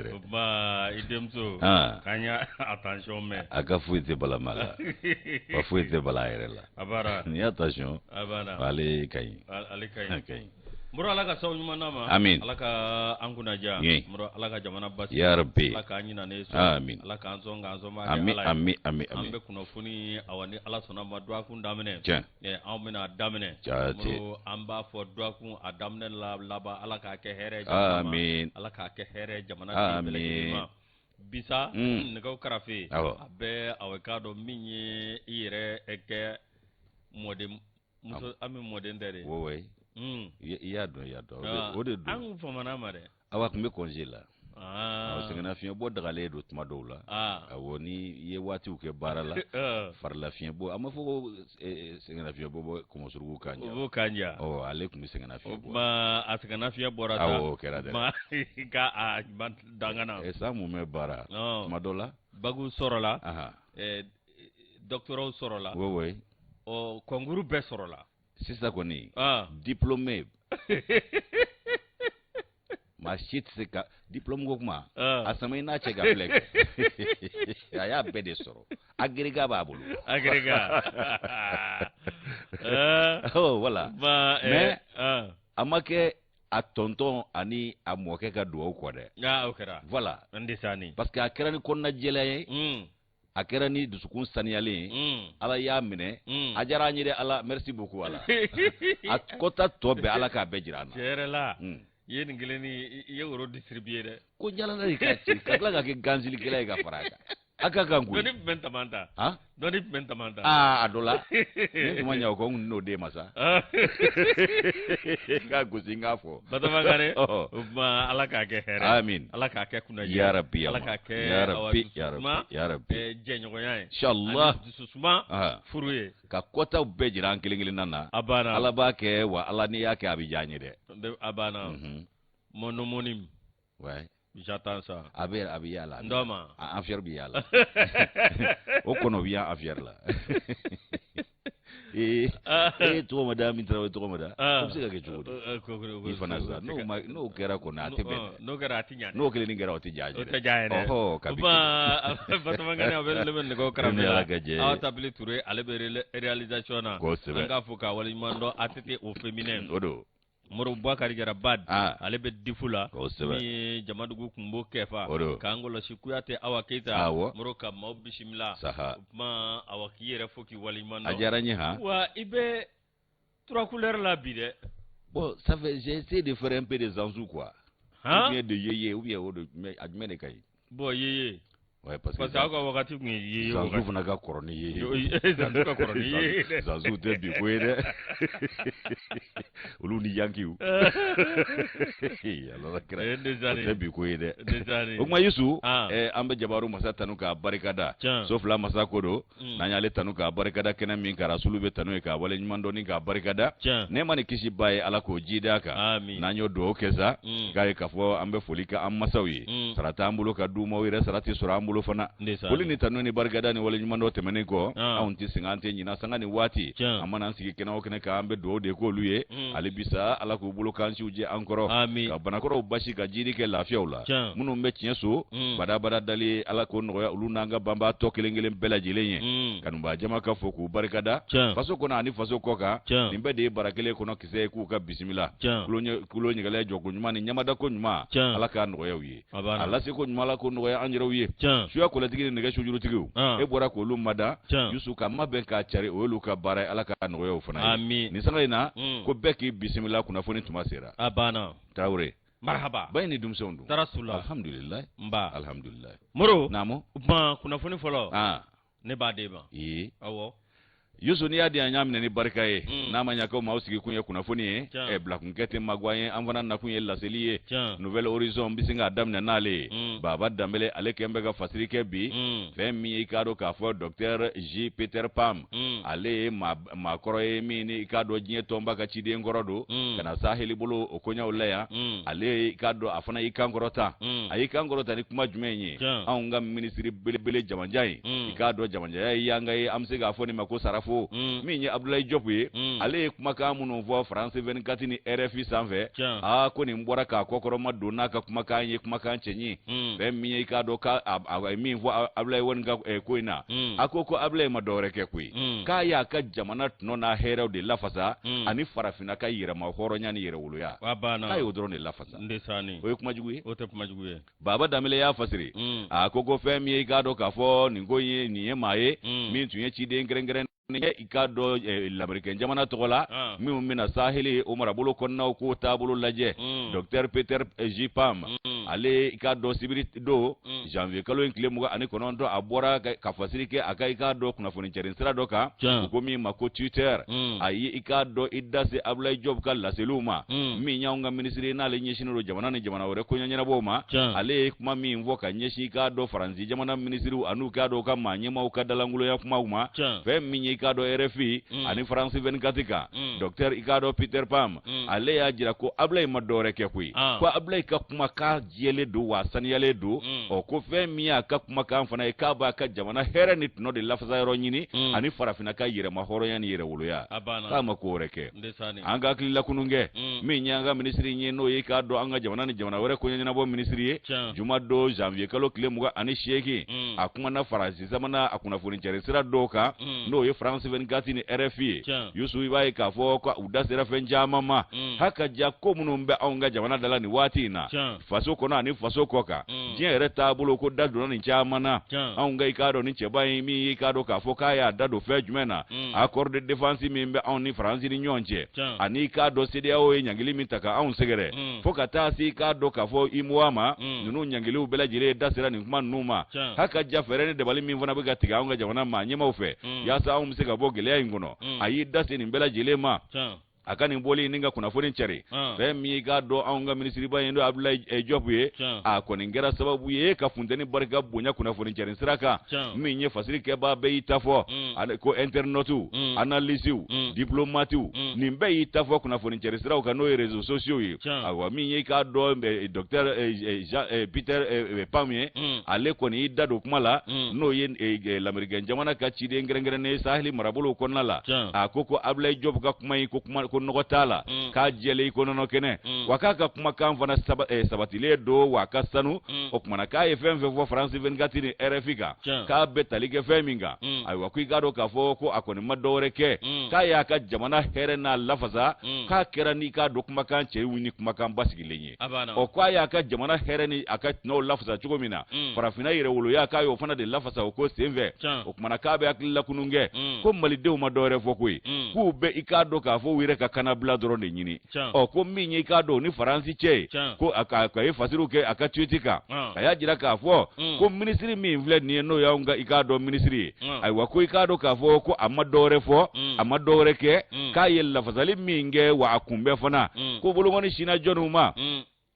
dɛ. O tuma i denmuso k'an y'a attention mɛn. A ka foyi tɛ bala ma la, wa foyi tɛ bala a yɛrɛ la. A baara. N'i y'a attention. A banna. Ale ka ɲi. Ale ka ɲi. A ka ɲi. Moro, Ala ka sababu ɲuman d'an ma. Amin. Ala ka an kunnaja. Ɲe. Moro, Ala ka jamana basigi. Ya Rabbi. Ala k'an ɲinɛnen sɔn. Amin. Ala k'an sɔn k'an sɔn b'a kɛ Amin Ala ye. amin amin An amin. bɛ kunnafoni, awa, ni Ala sɔnna ma, dɔgɔkun daminɛ. Tiɲɛ. Anw bɛna daminɛ. Jaati. Moro, an b'a fɔ dɔgɔkun a daminɛ la laban, Ala k'a kɛ hɛrɛ ye jamana ma. Amin. Ala k'a kɛ hɛrɛ ye jamana den bɛɛ lajɛlen ma. Amin. Bisa nɛgɛw karafe. Awɔ. A bɛɛ, awa, k'a dɔn min ye i yɛrɛ kɛ mɔden muso, an bɛ mɔden tɛ de. Wo wo. I y'a dɔn, i y'a dɔn. O de don. An kun famana ma dɛ. Awa, tun bɛ congé la. Awɔ, sɛgɛnnafiɲɛbɔ dagalen don tuma dɔw la. Awɔ, ni i ye waatiw kɛ baara la, farila fiɲɛbɔ, a ma fɔ ko sɛgɛnnafiɲɛbɔ bɔ kɔmɔsuruku kan O ja. b'o kan ja. Ɔ, ale tun bɛ O sɛgɛnnafiɲɛbɔ. tuma a sɛgɛnnafiɲɛ bɔra sa. Awɔ, o kɛra dɛ. Tuma ka a dangana. San mun bɛ baara. Tuma dɔ la. Bac sɔrɔla. Doctorat sɔrɔla. Wo wo. Ɔ, concours bɛɛ sɔrɔla. Sisan kɔni. Diplômé. Maa si tɛ se ka diplôme ko kuma. A sama i n'a cɛ ka filɛ. A y'a bɛɛ de sɔrɔ. Agrégat b'a bolo. Agrégat. Oh, voilà. Ba, Mais a ma kɛ a tɔntɔn ani a mɔkɛ ka duwawu kɔ dɛ. Ah, o kɛra. Voilà. N tɛ sa ni. Parce que a kɛra ni kɔnɔnajɛlenya ye. A kɛra ni dusukun saniyalen ye. Ala y'a minɛ. A diyara an ye dɛ Ala, merci beaucoup Ala. A kɔta tɔ bɛɛ, Ala k'a bɛɛ jira an na. Tiɲɛ yɛrɛ la. I ye nin kelen ni i ye woro distribuer dɛ. Ko jalala de ka ci ka tila ka kɛ gansilikɛla ye ka fara a kan. A ka kan koyi. Dɔnni tun bɛ n taman ta. Han? Dɔnni tun bɛ n taman ta. Aa, a dɔ la. Ne tun ma ɲɛ o kɔ, n kun n'o den ma sa. N k'a gosi, n k'a fɔ. Batoma Kane. O tuma Ala k'a kɛ hɛrɛ. Amin. Ala k'a kɛ kunnaja. Ya Rabbi. Ala k'a kɛ Ya Rabbi. Ya awa Rabbi. Ya Rabbi. Jɛɲɔgɔnya ye. Inshallah. Ani dususuma furu ye. Ka kɔtaw bɛɛ jira an kelen kelenna na. A banna. Ala b'a kɛ wa, Ala n'i y'a kɛ, a bɛ diya an ye dɛ. A banna. Mon homonyme. Ouais. J'attends ça. A bɛ y'a la. N dɔ ma. An fier bɛ y'a la. O kɔnɔ bɛ y'an fier la. Ee, e tɔgɔ ma da min tarawele tɔgɔ ma da. O bɛ se ka kɛ cogo di? I fana sa, n'o ma n'o kɛra kɔni, a tɛ bɛn dɛ. N'o kɛra, a tɛ ɲa dɛ. N'o kelen kɛra, o tɛ diya an ye O dɛ. tɛ diya ye dɛ. Ɔhɔ, kabi. O tuma Batoma Kane, a bɛ ne bɛ nɛgɛw karafe Ni la. Ala ka jɛ ye. Awa Tabili Ture, ale bɛ réalisation na. Kosɛbɛ. An k'a fɔ k'a waleɲuman dɔn ATT au féminin. O don. Moro Bubakari Jara Bad, ale bɛ difu la. Kosɛbɛ. Min ye Jamadugu kunbo kɛfa. O don. K'an kɔlɔsi Kuyate Awa Keyita. Moro, ka maaw bisimila. Saha. O tuma awa, k'i yɛrɛ fo k'i waleɲuman dɔn. A diyara n ye han. Wa i bɛ trois couleurs la bi dɛ. Bon, ça fait, j'ai essayé de faire un peu de zanzou quoi. Han? Ou bien de yeye, ou bien o de, mais a jumɛn de ka ɲi? Bon, yeye. Ouais, parce que Parce que aw ka wagati tun ye yeye zanzu wagati. fana ka kɔrɔ ni yeye. Zanzu ka kɔrɔ ni yeye dɛ. Zanzu tɛ bi ko ye dɛ. Olu ni yankiw. Ala kira. O tɛ bi ko ye dɛ. Ndesani. O tuma Yusu, an bɛ Jabaru masa tanu k'a barikada. Tiɲɛ. So fila masa ko don. N'an y'ale tanu k'a barikada kɛnɛ min kan, Rasulu bɛ tanu ye k'a waleɲuman dɔn ni k'a barikada. Tiɲɛ. Nɛɛma ni kisi ba ye, Ala k'o ji d'a kan. Amin. N'an y'o dugawu kɛ sa, k'a ye k'a fɔ an bɛ foli kɛ an masaw ye. Sara t'an bolo ka d'u ma, o yɛrɛ sara tɛ sɔrɔ an bolo fana. Ndesani. Foli ni tanu ni barikada ni waleɲuman dɔ tɛmɛnen kɔ, anw tɛ sɛgɛn, an tɛ ɲina, sanga ni waati. An mana an sigi kɛnɛ o kɛnɛ kan, an bɛ dugawu de k'olu ye. Hali bisa, Ala k'u bolo kansiw jɛ an kɔrɔ. Amin. Ka banakɔrɔw basi ka jidi kɛ lafiyaw la. Minnu bɛ tiɲɛ so, badabada dali, Ala k'o nɔgɔya olu n'an ka banbaatɔ kelen kelen bɛɛ lajɛlen ye. Kanubaa jama ka fo k'u barikada. Faso kɔnɔ ani faso kɔ kan, nin bɛɛ de ye bara kelen kɔnɔ kisɛ ye, k'u ka bisimila. Kulo ɲɛgɛlɛ jɔko ɲuman ni ɲamadako ɲuman, Ala k'a nɔgɔya u ye. A laseko ɲuman, Ala k'o nɔgɔya an yɛrɛw ye. Suya kɔlɛtigi ni nɛgɛ sojurutigiw, e bɔra k'olu mada, Yusu ka mabɛn k'a cari, o y'olu ka baara ye, Ala k'a nɔgɔya o fana ye. Amin. Nin sanga in na, ko bɛɛ k'i bisimila, kunnafoni tuma sera. A banna. Tarawele. Marhaba. Ba ni denmisɛnw dun? Tara su la. Alhamdulilayi. Nba. Alhamdulilayi. Moro. Naamu. O tuma kunnafoni fɔlɔ. Ne b'a d'e ma. Ee. Awɔ. Yusu, n'i y'a di, an y'a minɛ ni barika ye. N'a ma ɲɛ ko maaw sigi kun ye kunnafoni ye, Tiɲɛ. ɛ, bilakunkɛ tɛ maguwan ye, an fana nakun ye laseli ye. Tiɲɛ. Nouvel Horizon, n bɛ sin k'a daminɛ n'ale ye. Baba Danbele, ale kɛn bɛ ka fasiri kɛ bi. Fɛn min ye, i k'a dɔn k'a fɔ docteur J Peter Pam, ale ye maakɔrɔ ye min ni i k'a dɔn diɲɛ tɔnba ka ciden kɔrɔ don, ka na saheli bolo o koɲaw la yan. Ale ye, i k'a dɔn, a fana y'i kan kɔrɔta. A y'i kan kɔrɔta ni kuma jumɛn ye? Tiɲɛ. Anw ka minisiri belebele jamanjan ye, i k'a dɔn jamanjanya ye yanga ye, an bɛ se k'a fɔ nin ma ko sara fo min ye Abdoulaye Diop ye, ale ye kumakan minnu fɔ France 24 ni RFI sanfɛ, aa ko nin bɔra k'a kɔkɔrɔma don n'a ka kumakan ye, kumakan cɛɲi. Fɛn min ye i k'a dɔn k'a a ye min fɔ Abdoulaye Wade ka ko in na, a ko ko Abdoulaye ma dɔwɛrɛ kɛ koyi, k'a y'a ka jamana tɔnɔ n'a hɛrɛw de lafasa ani farafinna ka yɛrɛma hɔrɔnya ni yɛrɛwoloya, k'a y'o dɔrɔn de lafasa. O ye kuma jugu ye? O tɛ kuma jugu ye. Baba Danbele y'a fasiri, a ko ko fɛn min ye i k'a dɔn k'a fɔ nin ko in ye, nin ye maa ye min tun ye ciden kɛrɛnkɛrɛn i k'a dɔn lamerikɛn jamana tɔgɔ la, minnu bɛna saheli o marabolo kɔnɔnaw ko taabolo lajɛ, docteur Peter J Pham. Ale i k'a dɔn sibiri don, janvier kalo in tile 29, a bɔra ka fasiri kɛ a ka i k'a dɔn kunnafoni cɛrin sira dɔ kan, u ko min ma ko Twitter. A ye i k'a dɔn i da se Abdoulaye Diop ka laseliw ma, min y'anw ka minisiri ye n'ale ɲɛsinnen don jamana ni jamana wɛrɛ koɲɛ ɲɛnabɔw ma. Ale ye kuma min fɔ ka ɲɛsin i k'a dɔn Faransi jamana minisiriw an'u k'a dɔn u ka maa ɲɛmaaw ka dalankolonya kumaw ma. Fɛn min ye i k'a dɔn RFI ani France 24 kan, docteur i k'a dɔn Peter Pham, ale y'a jira ko Abdoulaye ma dɔwɛrɛ kɛ koyi, ko Abdoulaye ka kumakan jɛlen don wa saniyalen don. Ɔ ko fɛn min y'a ka kumakan fana ye, k'a b'a ka jamana hɛrɛ ni tɔnɔ de lafasa yɔrɔ ɲini ani farafinna ka yɛrɛma hɔrɔnya ni yɛrɛwoloya, k'a ma ko wɛrɛ kɛ. An ka hakili lakunun kɛ, min y'an ka minisiri ye, n'o ye k'a dɔn an ka jamana ni jamana wɛrɛ koɲɛ ɲɛnabɔ minisiri ye, juma don janvier kalo tile 28, a kumana Faransi jamana a kunnafoni cɛrin sira dɔw kan, n'o ye France 24 ni RFI ye. Yusu, i b'a ye k'a fɔ ko u da sera fɛn caman ma, haka ja ko minnu bɛ anw ka jamana da la nin waati in na, faso kɔnɔ ani faso kɔ kan, diɲɛ yɛrɛ taabolo, ko da donna nin caman na. Anw ka i k'a dɔn ni cɛba in min y'i k'a dɔn k'a fɔ k'a y'a da don fɛn jumɛn na, accord de défense min bɛ anw ni Faransi ni ɲɔgɔn cɛ, ani i k'a dɔn CEDEAO ye ɲangili min ta ka anw sɛgɛrɛ, fo ka taa se i k'a dɔn k'a fɔ UEMOA ma, ninnu ɲangiliw bɛɛ lajɛlen da sera nin kuma ninnu ma. Haka ja fɛɛrɛ ni dabali min fana bɛ ka tigɛ anw ka jamana maa ɲɛmaaw fɛ yaasa anw bɛ se ka bɔ gɛlɛya in kɔnɔ, a y'i da se nin bɛɛ lajɛlen ma. A ka nin bɔli ni ka kunnafoni cari, fɛn min i k'a dɔn anw ka minisiriba ye, n'o ye Abdoulaye Diop ye, a kɔni kɛra sababu ye ka funteni barika bonya kunnafoni cari sira kan. Min ye fasiri kɛbaa bɛɛ y'i ta fɔ, ko internautes, analystes, diplomates, nin bɛɛ y'i ta fɔ kunnafoni cari siraw kan, n'o ye réseaux sociaux ye. Ayiwa, min ye i k'a dɔn docteur Peter Pham ye, ale kɔni y'i da don kuma la, n'o ye lamerikɛn jamana ka ciden kɛrɛnkɛrɛnnen ye saheli marabolow kɔnɔna la. A ko ko Abdoulaye Diop ka kuma in, ko kuma ko nɔgɔ t'a la, k'a jɛlen i ko nɔnɔ kɛnɛ, wa k'a ka kumakan fana sabatilen don wa a ka sanu. O kumana k'a ye fɛn fɛn fɔ France 24 ni RFI kan, k'a bɛ tali kɛ fɛn min kan, ayiwa, ko i k'a dɔn k'a fɔ ko a kɔni ma dɔwɛrɛ kɛ, k'a y'a ka jamana hɛrɛ n'a lafasa, k'a kɛra n'i k'a dɔn kumakan cɛw ni kumakan basigilen ye. Ɔ k'a y'a ka jamana hɛrɛ ni a ka tɔnɔw lafasa cogo min na, farafinna yɛrɛwoloya, k'a y'o fana de lafasa o ko senfɛ. O kumana k'a bɛ hakili lakunun kɛ, ko malidenw ma dɔwɛrɛ fɔ koyi, k'u bɛ i k'a dɔn k'a fɔ u yɛrɛ ka kanabila dɔrɔn de ɲini. Ɔ ko min ye i k'a dɔn ni Faransi cɛ ye, ko a ka ye fasiriw kɛ a ka tweet kan, a y'a jira k'a fɔ ko minisiri min filɛ nin ye, n'o y'anw ka i k'a dɔn minisiri ye, ayiwa, ko i k'a dɔn k'a fɔ ko a ma dɔwɛrɛ fɔ, a ma dɔwɛrɛ kɛ, k'a ye lafasali min kɛ wa a kunbɛ fana, ko bolokɔni sinna jɔnniw ma,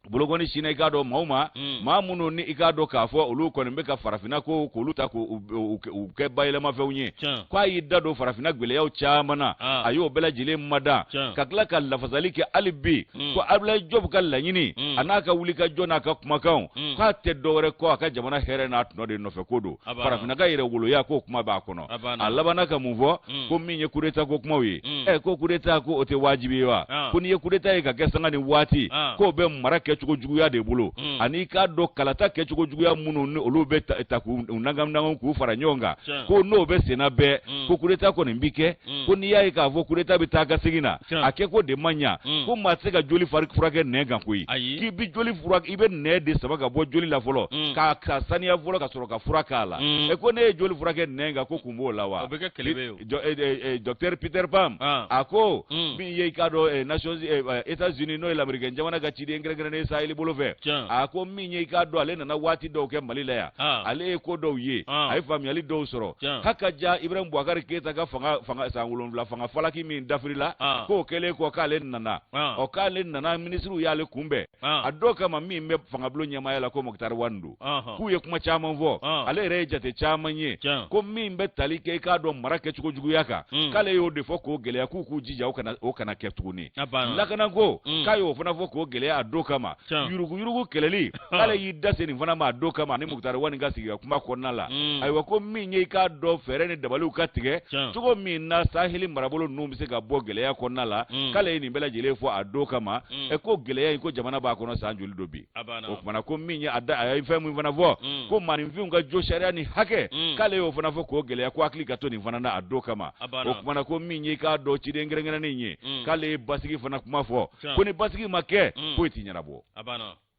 bolokɔni sinna i k'a dɔn maaw ma, maa minnu ni i k'a dɔn k'a fɔ olu kɔni bɛ ka farafinna ko k'olu ta k'u kɛ bayɛlɛmafɛnw ye. K'a y'i da don farafinna gɛlɛyaw caman na, a y'o bɛɛ lajɛlen mada, ka tila ka lafasali kɛ hali bi, ko Abdoulaye Diop ka laɲini a n'a ka wulikajɔ n'a ka kumakanw, k'a tɛ dɔwɛrɛ kɔ a ka jamana hɛrɛ n'a tɔnɔ de nɔfɛ ko don, farafinna ka yɛrɛwoloya k'o kuma b'a kɔnɔ. A labanna ka mun fɔ? Ko min ye coup d'état ko kumaw ye, ko coup d'état ko o tɛ wajibi ye wa? Ko n'i ye coup d'état ye ka kɛ sanga ni waati, k'o bɛ mara kɛcogo juguya de bolo, ani i k'a dɔn kalata kɛcogo juguya minnu ni olu bɛ ta k'u nagam k'u fara ɲɔgɔn kan, ko n'o bɛ senna bɛɛ, ko coup d'état kɔni bi kɛ. Ko n'i y'a ye k'a fɔ coup d'état bɛ taa ka segin na, a kɛ ko de ma ɲa. Ko maa tɛ se ka joli fari furakɛ nɛn kan koyi, k'i bɛ joli furakɛ, i bɛ nɛn de sama ka bɔ joli la fɔlɔ, k'a saniya fɔlɔ ka sɔrɔ ka fura k'a la. Ko ne ye joli furakɛ nɛn kan, ko kun b'o la wa? O bɛ kɛ kelebe ye o. Docteur Peter Pham, a ko min ye i k'a dɔn Nations États-Unis, n'o ye lamerikɛn jamana ka ciden kɛrɛnkɛrɛnnen ye saheli bolo fɛ, a ko min ye i k'a dɔn ale nana waati dɔw kɛ Mali la yan, ale ye ko dɔw ye, a ye faamuyali dɔw sɔrɔ. Haka ja Ibrahim Boubacar Keita ka fanga san 7 fanga falaki min dafirila, k'o kɛlen kɔ k'ale nana, ɔ k'ale nana, minisiriw y'ale kunbɛn, a dɔw kama min bɛ fangabulon ɲɛmaaya la ko Moctar Ouane don, k'u ye kuma caman fɔ, ale yɛrɛ ye jate caman ye, ko min bɛ tali kɛ i k'a dɔn mara kɛcogo juguya kan, k'ale y'o de fɔ k'o gɛlɛya, k'u k'u jija o kana kɛ tuguni. Lakanako, k'a y'o fana fɔ k'o gɛlɛya a don kama. Yuruguyurugu kɛlɛli, k'ale y'i da se nin fana ma a don kama ani Moctar Ouane ka sigi ka kuma kɔnɔna la. Ayiwa, ko min ye i k'a dɔn fɛɛrɛ ni dabaliw ka tigɛ cogo min na Saheli marabolo ninnu bɛ se ka bɔ gɛlɛya kɔnɔna la, k'ale ye nin bɛɛ lajɛlen fɔ a don kama. Ɛ, ko gɛlɛya in, ko jamana b'a kɔnɔ san joli don bi? O kumana ko min ye a da, a ye fɛn min fana fɔ, ko maaninfinw ka jo sariya ni hakɛ, k'ale y'o fana fɔ k'o gɛlɛya, ko hakili ka to nin fana na a don kama. O kumana ko min ye i k'a dɔn ciden kɛrɛnkɛrɛnnen ye, k'ale ye basigi fana kuma fɔ, ko ni basigi ma kɛ, foyi ti ɲɛnabɔ.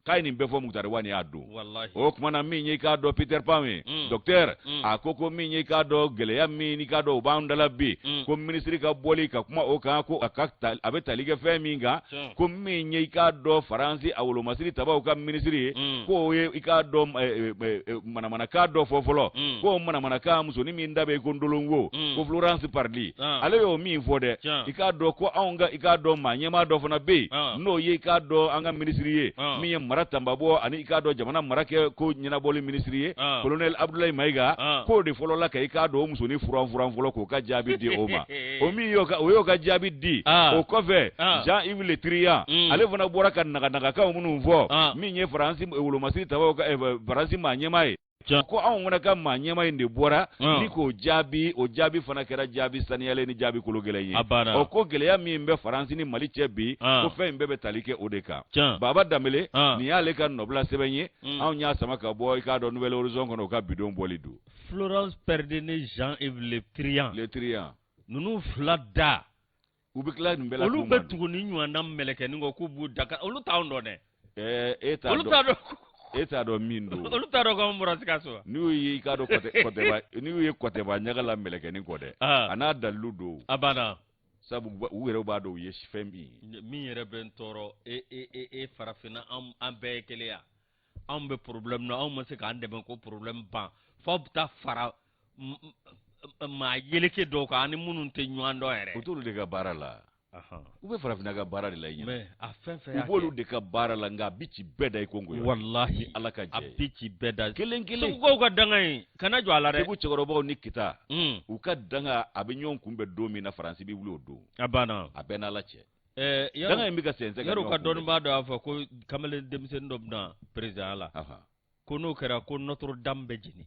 K'a ye nin bɛɛ fɔ Moctar Ouane y'a don. O kumana min ye i k'a dɔn Peter Pham ye, docteur, a ko min ye i k'a dɔn gɛlɛya min i k'a dɔn o b'an da la bi, ko minisiri ka bɔli ka kuma o kan, ko a ka a bɛ tali kɛ fɛn min kan, ko min ye i k'a dɔn Faransi a wolomasiri tabaw ka minisiri ye, ko o ye i k'a dɔn manamanakan dɔ fɔ fɔlɔ, ko manamanakan musonin min da bɛ i ko ndolongo, ko Florence Parly, ale y'o min fɔ dɛ, i k'a dɔn ko anw ka i k'a dɔn maa ɲɛmaa dɔ fana bɛ yen, n'o ye i k'a dɔn an ka minisiri ye, min ye mara tanbabɔ ani i k'a dɔn jamana mara kɛ ko ɲɛnabɔli minisiri ye, colonel Abdoulaye Maïga, k'o de fɔlɔla ka i k'a dɔn o musonin furan furan fɔlɔ k'o ka jaabi di o ma. O min y'o ka, o y'o ka jaabi di. O kɔfɛ, Jean-Yves Le Drian, ale fana bɔra ka naganagakanw minnu fɔ, min ye Faransi wolomasiri tabaw ka Faransi maa ɲɛmaa ye, ko anw fana ka maa ɲɛmaa in de bɔra ni k'o jaabi. O jaabi fana kɛra jaabi saniyalen ni jaabi kolo gɛlɛn ye. O ko gɛlɛya min bɛ Faransi ni Mali cɛ bi, ko fɛn in bɛɛ bɛ tali kɛ o de kan. Baba Danbele, nin y'ale ka nɔbila sɛbɛn ye, anw y'a sama ka bɔ i k'a dɔn Nouvel Horizon kɔnɔ, o ka bidon bɔli don. Florence Parly ni Jean-Yves Le Drian. Le Drian. Ninnu fila da. U bɛ tila nin bɛɛ la. Olu bɛ tugu ni ɲɔgɔn na mɛlɛkɛnin kɔ k'u b'u da, olu t'anw dɔn dɛ. E t'a dɔn. Olu t'a dɔn. E t'a dɔn min don. Olu t'a dɔn k'anw bɔra Sikaso. N'u ye i k'a dɔn kɔtɛba, n'u ye kɔtɛba ɲaga la mɛlɛkɛnin kɔ dɛ. A n'a dalilu don. A banna. Sabu u yɛrɛ b'a dɔn u ye fɛn min ye. Min yɛrɛ bɛ n tɔɔrɔ, e farafinna, an bɛɛ ye kelen ya. Anw bɛ problème na, anw ma se k'an dɛmɛ ko problème ban. F'aw bɛ taa fara maa yeleke dɔw kan, ani minnu tɛ ɲɔgɔn dɔn yɛrɛ. U t'olu de ka baara la. U bɛ farafinna ka baara de la i ɲɛna. Mais a fɛn fɛn y'a kɛ. U b'olu de ka baara la, nka a bi ci bɛɛ da i ko nkoyɔ. Walahi. Ni Ala ka jɛ ye. A bi ci bɛɛ da. Kelen kelen. Segukaw ka danga in, kana jɔ a la dɛ. Segu cɛkɔrɔbaw ni Kita. U ka danga a bɛ ɲɔgɔn kunbɛn don min na, Faransi bɛ wuli o don. A banna. A bɛɛ n'Ala cɛ. Danga in bɛ ka sɛnsɛn ka ɲɔgɔn kunbɛn. Yar'u ka dɔnnibaa dɔ y'a fɔ ko kamalen denmisɛnnin dɔ bɛ na président la. Ko n'o kɛra ko Notre Dame bɛ jeni.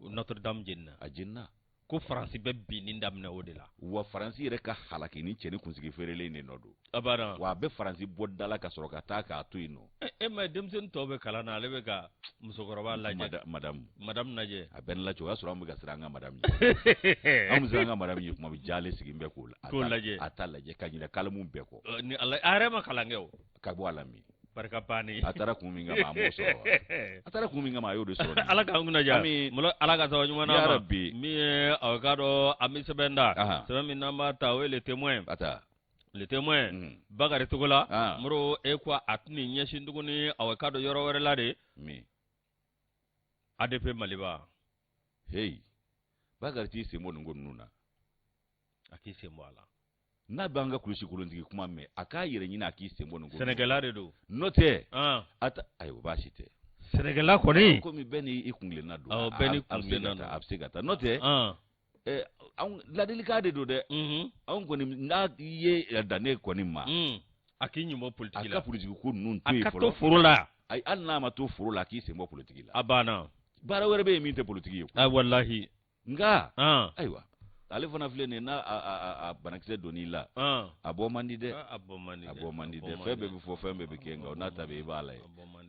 Notre Dame jenina. A jenina. Ko Faransi bɛ binni daminɛ o de la. Wa Faransi yɛrɛ ka halaki ni cɛni kunsigi feerelen de nɔ don. A banna. Wa a bɛ Faransi bɔ da la ka sɔrɔ ka taa k'a to yen nɔ. E ma ye denmisɛnnin tɔw bɛ kalan na, ale bɛ ka musokɔrɔba lajɛ. Madame. Madame lajɛ. A bɛɛ lajɛ, o y'a sɔrɔ an bɛ ka siran an ka madame ɲɛ. An bɛ siran an ka madame ɲɛ kuma bɛ jalen sigi bɛ k'o la. K'o lajɛ. A t'a lajɛ ka ɲinɛ kalamu bɛɛ kɔ. Ni Ala, a yɛrɛ ma kalan kɛ o. Ka bɔ a la min. Barika bannen. A taara kun min kama, a m'o sɔrɔ. A taara kun min kama, a y'o de sɔrɔ. Ala k'an kunna diya. Ami. Malo, Ala ka sababu ɲuman d'an ma. Ya Rabbi. Min ye aw k'a dɔn an bɛ sɛbɛn da. Sɛbɛn min n'an b'a ta, o ye Le Témoin. A ta. Le Témoin. Bakari Togola. Moro, e ko a tɛna ɲɛsin tuguni aw k'a dɔn yɔrɔ wɛrɛ la de. Min. ADP Maliba. Hey. Bakari t'i sen bɔ nin ko ninnu na. A k'i sen bɔ a la. N'a b'an ka kulusi kolontigi kuma mɛn, a k'a yɛrɛ ɲini, a k'i sen bɔ nin ko. Sɛnɛkɛla de don. N'o tɛ. A ta, ayiwa, baasi tɛ. Sɛnɛkɛla kɔni. Komi bɛɛ n'i kuntilenna don. Awɔ, bɛɛ n'i kuntilenna don. A bɛ se ka taa. N'o tɛ. Anw ladilikan de don dɛ. Anw kɔni n'a ye dan ne kɔni ma. A k'i ɲin bɔ politiki la. A ka politiki ko ninnu to yen fɔlɔ. A ka to foro la. Ayi, hali n'a ma to foro la, a k'i sen bɔ politiki la. A banna. Baara wɛrɛ bɛ yen min tɛ politiki ye. Ayi, walahi. Nka. Ayiwa. Ale fana filɛ nin ye, n'a a banakisɛ donn'i la, a bɔ man di dɛ. A bɔ man di dɛ. A bɔ man di dɛ. Fɛn bɛɛ bɛ fɔ, fɛn bɛɛ bɛ kɛ, nka n'a ta bɛ i b'a la ye.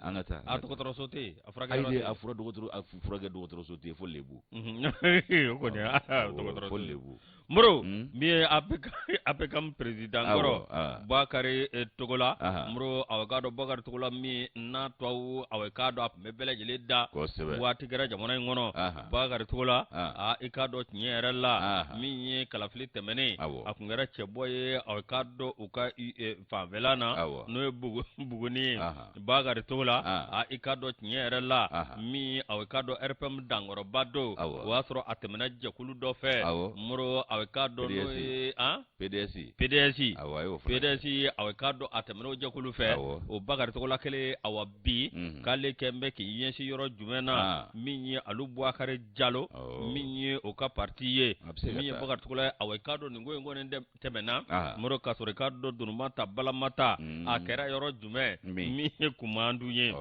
An ka taa. A dɔgɔtɔrɔso tɛ yen, a furakɛ yɔrɔ tɛ yen. A fura dɔgɔtɔrɔ, a furakɛ dɔgɔtɔrɔso tɛ yen fo lebu. O kɔni, dɔgɔtɔrɔso. Fo lebu. Moro, min ye APCAM président kɔrɔ, Bakari Togola, Moro, aw k'a dɔn Bakari Togola min n'a tubabu, aw k'a dɔn a tun bɛ bɛɛ lajɛlen da. Waati kɛra jamana in kɔnɔ, Bakari Togola, i k'a dɔn tiɲɛ yɛrɛ la, min ye kalafili tɛmɛnen, a tun kɛra cɛbɔ ye, aw k'a dɔn u ka fanfɛla na, n'o ye Buguni ye. Bakari Togola, i k'a dɔn tiɲɛ yɛrɛ la, min aw k'a dɔn RPM dankɔrɔba don, o y'a sɔrɔ a tɛmɛna jɛkulu dɔ fɛ, Moro, aw k'a dɔn n'o ye PDS. PDS. PDS, aw k'a dɔn a tɛmɛna o jɛkulu fɛ, o Bakari Togola kelen, awa bi k'ale kɛn bɛ k'i ɲɛsin yɔrɔ jumɛn na, min ye alu Bubakari Jalo, min ye o ka parti ye, min Min ye Bakari Togola ye, awa i k'a dɔn nin ko in kɔni tɛmɛna Moro k'a sɔrɔ i k'a dɔn dununba ta balama ta mm. a kɛra yɔrɔ jumɛn min ye Kumandu ye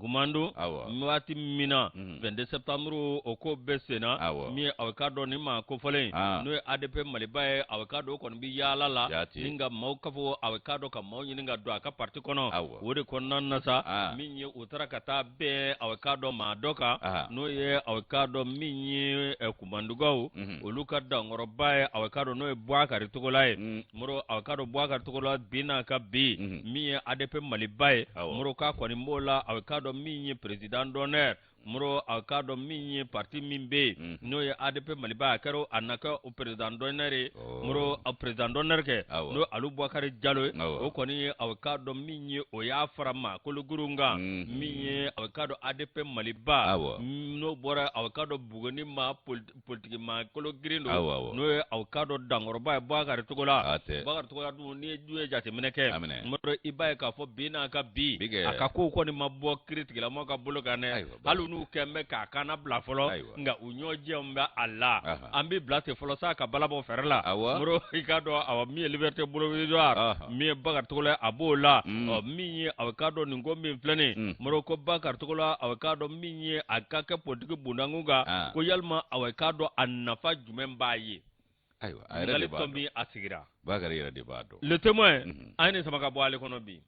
Kumandu waati min na 22 mm. septembre o ko bɛ senna min ye awa i k'a dɔn nin maa kofɔlen ah. n'o ye ADP Maliba ye awa i k'a dɔn o kɔni bɛ yaala la ni ka maaw kafo awa i k'a dɔn ka maaw ɲini ka don a ka parti kɔnɔ o de kɔnɔna na sa ah. min ye u taara ka taa bɛn awa i k'a dɔn maa dɔ kan n'o ye awa i k'a dɔn min ye Kumandukaw mhm. olu ka dankɔrɔba ye awa i k'a dɔn n'o ye Bubakari Togola ye mm. Moro awa i k'a dɔn Bubakari Togola bi n'a ka bi mhm. min ye ADP Maliba ye Moro k'a kɔni b'o la awa i k'a dɔn min ye président d'honneur Moro a k'a dɔn min ye parti min bɛ yen mm. n'o ye ADP Maliba a kɛra a na kɛ o président d'honneur ye oh. Moro a président d'honneur kɛ n'o Alu Bubakari Jalo ye o kɔni ye a k'a dɔn min ye o y'a fara maa kologiriw kan mm. min ye a k'a dɔn ADP Maliba n'o bɔra a k'a dɔn Buguni maa politiki maa kologirin don n'o ye aw k'a dɔn dankɔrɔba ye Bubakari Togola Bubakari Togola dun n'i ye du ye jateminɛ kɛ Moro i b'a ye k'a fɔ bi n'a ka bi a ka kow kɔni ma bɔ kiritigɛlamɔgɔw ka bolo kan dɛ hali n'u kɛn bɛ k'a kana bila fɔlɔ nka u ɲɔjɛw bɛ a la an bɛ bila ten fɔlɔ sa ka bala bɔ fɛrɛ la Moro i k'a dɔn awa min ye liberté provisoire min ye Bakari Togola a b'o la ɔ min ye aw k'a dɔn nin ko min filɛ nin mm. Moro ko Bakari Togola aw k'a dɔn min ye a ka kɛ politiki bundankun kan ah. ko yalima aw k'a dɔn a nafa jumɛn b'a ye ayiwa a yɛrɛ de b'a dɔn min a sigira Bakari yɛrɛ de b'a dɔn le témoin mhm. an ye nin sama ka bɔ ale kɔnɔ bi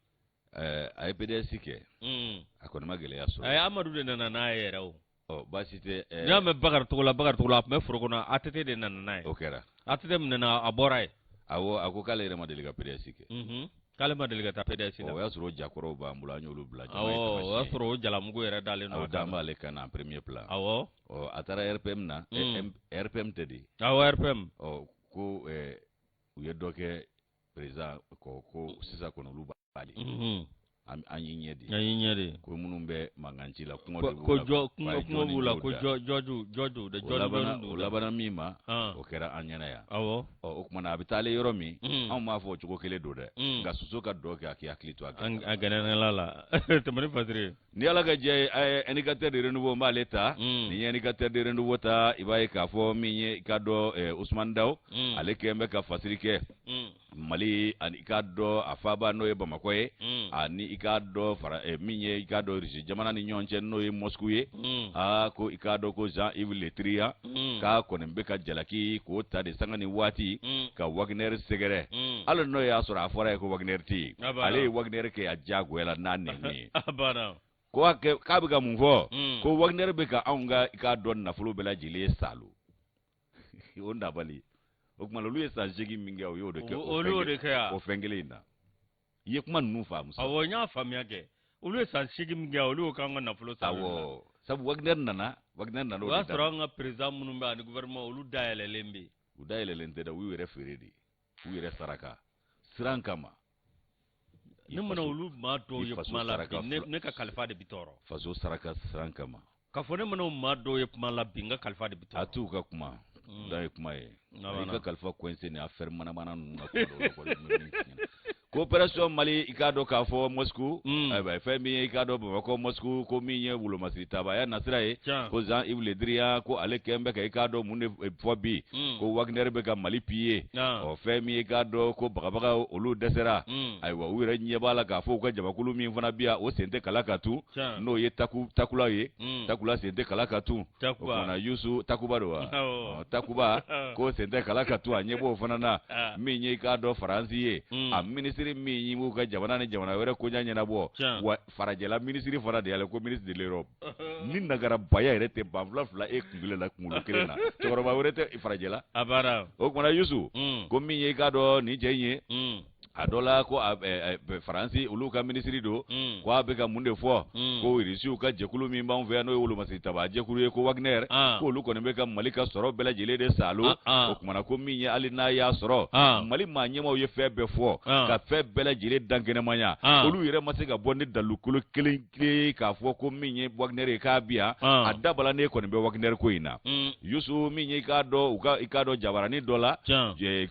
a ye PDS kɛ mm. a kɔni ma gɛlɛya sɔrɔ ayi Amadu de nana n'a ye yɛrɛ o ɔ baasi tɛ n'i y'a mɛn Bakari Togola Bakari Togola a tun bɛ foro kɔnɔ ATT de nana n'a ye o kɛra ATT minɛna a bɔra yen awɔ a ko k'ale yɛrɛ ma deli ka PDS kɛ k'ale ma deli ka taa PDS la o y'a sɔrɔ o jakɔrɔw b'an bolo an y'olu bila awɔ o y'a sɔrɔ o jalamugu yɛrɛ dalen don a kan b'ale kan na premier plan awɔ ɔ a taara RPM na RPM tɛ de awɔ RPM ɔ ko u ye dɔ kɛ président kɔ ko sisan kɔni olu b'ale an y'i ɲɛ de an y'i ɲɛ de ko minnu bɛ mankan ci la kɔngɔ de b'u la ko kɔngɔ b'u la ko jɔju jɔju de jɔju o labanna min ma o kɛra an ɲɛna yan awɔ ɔ o tuma na a bɛ taalen yɔrɔ min anw b'a fɔ o cogo kelen don dɛ nka soso ka dɔ kɛ a k'i hakili to a gɛnɛla la tɛmɛ ni fasiri ni ala ka jɛ ye indicateur de renouveau n b'ale ta ni ye indicateur de renouveau ta i b'a ye k'a fɔ min ye i k'a dɔn Usumani Daw ale kɛlen bɛ ka fasiri kɛ Mali ani i k'a dɔn a faaba n'o ye Bamakɔ ye ani i k'a dɔn fara min ye i k'a dɔn Russie jamana ni ɲɔgɔn cɛ n'o ye Moscou ye aa ko i k'a dɔn ko Jean-Yves Le Drian k'a kɔni bɛ ka jalaki k'o ta de sanga ni waati ka Wagner sɛgɛrɛ hali n'o y'a sɔrɔ a fɔra a ye ko Wagner tɛ yen ale ye Wagner kɛ a diyagoya la n'a nɛnkun ye ko k'a bɛ ka mun fɔ ko Wagner bɛ ka anw ka i k'a dɔn nafolo bɛɛ lajɛlen salo o nabali o tuma olu ye san 8 min kɛ o y'o de kɛ olu y'o de kɛ o fɛn kelen in na i ye kuma ninnu faamu sa awɔ n y'a faamuya kɛ olu ye san 8 min kɛ olu y'o k'an ka nafolo salo awɔ sabu Wagner nana Wagner nana o y'a sɔrɔ an ka président minnu bɛ ani gouvernement olu dayɛlɛlen bɛ yen u dayɛlɛlen tɛ dɛ u y'u yɛrɛ feere de u yɛrɛ saraka siran kama ne mana olu maa dɔw ye kuma la bi ne ka kalifa de bi tɔɔrɔ faso saraka siran kama k'a fɔ ne mana o maa dɔw ye kuma la bi n ka kalifa de bi tɔɔrɔ a t'u ka kuma da ye kuma ye i ka kalifa coincé ni affaire manamana ninnu na kuma dɔw la kɔni n bɛ min f'i ɲɛna coopération Mali i k'a dɔn k'a fɔ Moscou ayiwa fɛn min ye i k'a dɔn Bamakɔ Moscou ko min ye wolomasiri tabaya nasira ye ko Jean-Yves Le Drian ko ale kɛn bɛ ka i k'a dɔn mun de fɔ bi ko Wagner bɛ ka Mali piller ɔ fɛn min ye i k'a dɔn ko bagabaga olu dɛsɛra ayiwa u yɛrɛ ɲɛ b'a la k'a fɔ u ka jamakulu min fana bi yan o sen tɛ kala kan tun n'o ye takula ye takula sen tɛ kala kan tun o kumana Yusu Takuba don wa Takuba ko sen tɛ kala kan tun a ɲɛ b'o fana na min ye i k'a dɔn Faransi ye a minisiri min b'u ka jamana ni jamana wɛrɛ koɲa ɲɛnabɔ wa farajɛla minisiri fana de y'ale ko ministre de l'Europe ni nagarabaya yɛrɛ tɛ banfula fila e kunkolo la kunkolo kelen na cɛkɔrɔba wɛrɛ tɛ farajɛla o kumana Yusu ko min ye i k'a dɔn nin cɛ in ye a dɔ la ko faransi olu ka minisiri don ko a bɛ ka mun de fɔ ko irisiw ka jɛkulu min b'anw fɛ yan n'o ye wolomasiri taba jɛkulu ye ko Wagner ko olu kɔni bɛ ka Mali ka sɔrɔ bɛɛ lajɛlen de salo o kumana ko min ye hali n'a y'a sɔrɔ Mali maa ɲɛmaaw ye fɛn bɛɛ fɔ ka fɛn bɛɛ lajɛlen dankɛnɛmaya olu yɛrɛ ma se ka bɔ ni dalukolo kelen kelen k'a fɔ ko min ye Wagner ye k'a bi yan a dabalanen kɔni bɛ Wagner ko in na Yusu min ye i k'a dɔn u ka i k'a dɔn jabaranin dɔ la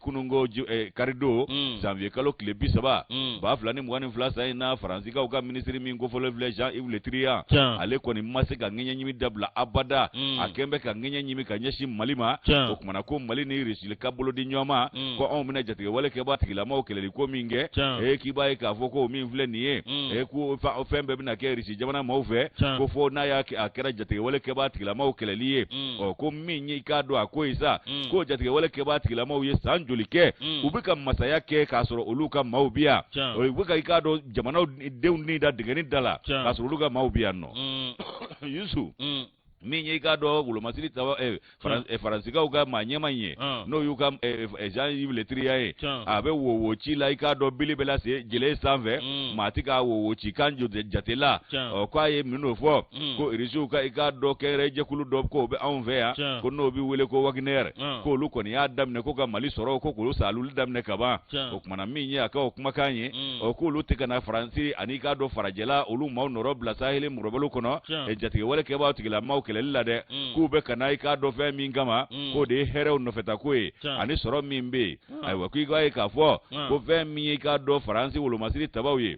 kununko karidon janvier kalo kalo tile 30 2022 san in na, Faransikaw ka minisiri min kofɔlen filɛ, Jean-Yves Le Drian, ale kɔni ma se ka ŋɛɲɛ ɲimi dabila abada. A kɛn bɛ ka ŋɛɲɛ ɲimi ka ɲɛsin Mali ma. O kumana ko Mali ni Russie ka bolo di ɲɔgɔn ma, ko anw bɛna jatigɛwale kɛbaa tigilamaw kɛlɛli ko min kɛ, ee k'i b'a ye k'a fɔ ko min filɛ nin ye, ee ko fɛn bɛɛ bɛna kɛ Russie jamana maaw fɛ, ko fo n'a y'a a kɛra jatigɛwale kɛbaa tigilamaw kɛlɛli ye. Ɔ ko min ye i k'a dɔn a ko ye sa, ko jatigɛwale kɛbaa tigilamaw ye san joli kɛ u bɛ ka masaya kɛ k'a sɔrɔ olu ka maaw bi yan, u bɛ ka i k'a dɔn jamanaw denw ni da dingɛni da la k'a sɔrɔ olu ka maaw bi yan nɔ. Yusu, min ye i k'a dɔn wolomasiri ta Faransikaw ka maa ɲɛma in ye, n'o y'u ka Jean-Yves Le Drian ye, a bɛ wowo ci la i k'a dɔn bili bɛ lase jele sanfɛ, maa tɛ k'a wowo ci kan jate la. Ɔ k'a ye min fɔ, ko Irisiw ka i k'a dɔn kɛnyɛrɛjɛkulu dɔ k'o bɛ anw fɛ yan, ko n'o bɛ wele ko Wagner, k'olu kɔni y'a daminɛ ko ka Mali sɔrɔ, ko k'olu saaluli daminɛ kaban. O kumana min ye a ka o kumakan ye, ɔ k'olu tɛ ka na Faransi ani i k'a dɔn farajɛla olu maaw nɔrɔ bila saheli murabolo kɔnɔ jatigɛwale kɛbaa tigilamaw kɛlɛli la dɛ, k'u bɛ ka na i k'a dɔn fɛn min kama, k'o de ye hɛrɛw nɔfɛtako ye ani sɔrɔ min bɛ yen. Ayiwa, k'i k'a ye k'a fɔ ko fɛn min ye i k'a dɔn Faransi wolomasiri tabaw ye,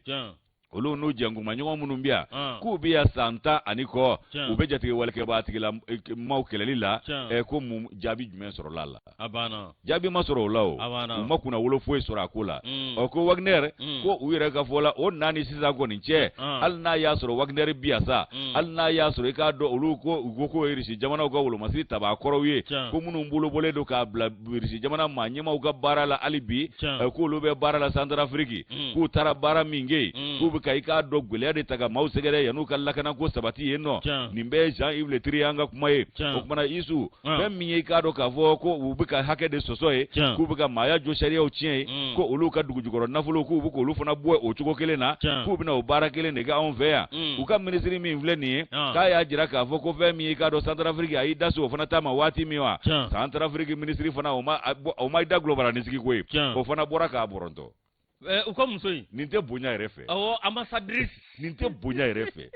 olu n'u jɛnkumaɲɔgɔn minnu bɛ yan, k'u bɛ yan san 10 ani kɔ, u bɛ jatigɛwalekɛbaa tigilamaw kɛlɛli la, ko mun jaabi jumɛn sɔrɔla a la? A banna. Jaabi ma sɔrɔ o la, o u ma kunnawolo foyi sɔrɔ a ko la. Ɔ ko Wagner, ko u yɛrɛ ka fɔ la, o na ni sisan kɔni cɛ, hali n'a y'a sɔrɔ Wagner bi yan sa, hali n'a y'a sɔrɔ i k'a dɔn olu ko u ko k'o ye Irisi jamanaw ka wolomasiri tabaa kɔrɔw ye, ko minnu bolo bɔlen don k'a bila Irisi jamana maa ɲɛmaaw ka baara la hali bi, k'olu bɛ baara la Santarafiriki, k'u taara baara min kɛ yen, k'u bɛ ka i k'a dɔn gɛlɛya de ta ka maaw sɛgɛrɛ yan'u ka lakanako sabati yen nɔ. Nin bɛɛ ye Jean-Yves Le Drian ka kuma ye. O kumana Isu, fɛn min ye i k'a dɔn k'a fɔ ko u bɛ ka hakɛ de sɔsɔ ye, k'u bɛ ka maaya jo sariyaw tiɲɛ ye, ko olu ka dugujukɔrɔ nafolo k'u bɛ k'olu fana bɔ o cogo kelen na, k'u bɛna o baara kelen de kɛ anw fɛ yan. U ka minisiri min filɛ nin ye, k'a y'a jira k'a fɔ ko fɛn min ye i k'a dɔn Santarafiriki, a y'i da se o fana ta ma waati min wa, Santarafiriki minisiri fana o ma i da gulɔbaranin sigi koyi, o fana bɔra k'a bɔrɔntɔ. U ka muso in nin tɛ bonya yɛrɛ fɛ. Awɔ, ambassadrice. Nin tɛ bonya yɛrɛ fɛ.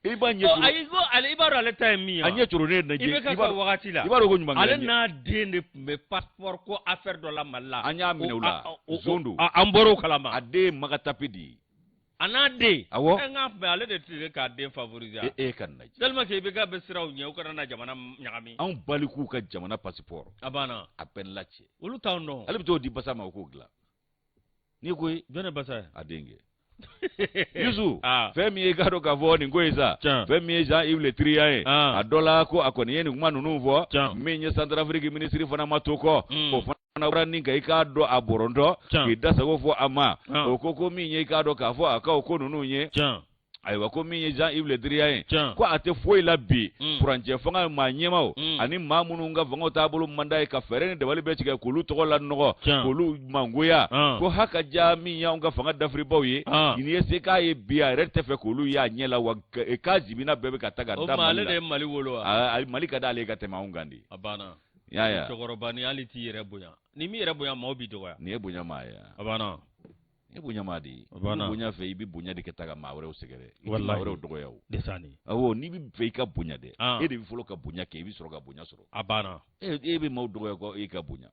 I b'a ɲɛ. Ayi, ko ale, i b'a dɔn ale ta ye min ye. A ɲɛ coronnen lajɛ. I bɛ ka wagati la. I b'a dɔn ko ɲuman. Ale n'a den de tun bɛ passeport ko affaire dɔ la Mali la. An y'a minɛ o la. Zon don. An bɔr'o kalama. A den ye Magatapi de ye. A n'a den. Awɔ. Ɛ nka mais ale de tun k'a den favoriser. E ka nin lajɛ. Tellement que IBK bɛ siran u ɲɛ, u kana na jamana ɲagami. Anw balikuw ka jamana passeport. A banna. A bɛɛ lacɛ. Olu t'anw dɔn. Ale bɛ t'o di Basa ma, o k'o dilan. N'i ko jɔn ye Basa ye? A denkɛ. Yusu, fɛn min ye i k'a dɔn k'a fɔ nin ko ye sa, fɛn min ye Jean-Yves Le Drian ye, a dɔ la ko a kɔni ye nin kuma ninnu fɔ, min ye Santarafiriki minisiri fana ma to kɔ, o fana bɔra ni ka i k'a dɔn a bɔrɔntɔ k'i da sago fɔ a ma. O ko min ye i k'a dɔn k'a fɔ a ka o ko ninnu ye. Ayiwa, ko min ye Jean-Yves Le Drian ye, ko a tɛ foyi la bi furancɛ fanga maa ɲɛmaaw ani maa minnu ka fangaw taabolo man d'a ye, ka fɛɛrɛ ni dabali bɛɛ tigɛ k'olu tɔgɔ la nɔgɔ, k'olu mangoya, ko haka ja min y'anw ka fanga dafiribaw ye, nin ye se k'a ye bi, a yɛrɛ tɛ fɛ k'olu y'a ɲɛ la, wa k'a zibina bɛɛ bɛ ka ta ka da Mali la. Ale de ye Mali wolo wa? Mali ka d'ale ye ka tɛmɛ anw kan de. A banna. I y'a ye. Cɛkɔrɔba ni hali t'i yɛrɛ bonya, n'i m'i yɛrɛ bonya, maaw b'i dɔgɔya. Nin ye bonya maa ye. A banna. Ni bonya maa de ye. I bɛ bonya fɛ, i bɛ bonya de kɛ taa ka maa wɛrɛw sɛgɛrɛ, i tɛ maa wɛrɛw dɔgɔya o. Desani. Awɔ, n'i bɛ fɛ i ka bonya dɛ, e de bɛ fɔlɔ ka bonya kɛ, i bɛ sɔrɔ ka bonya sɔrɔ. A banna. E bɛ maaw dɔgɔya ko e ka bonya,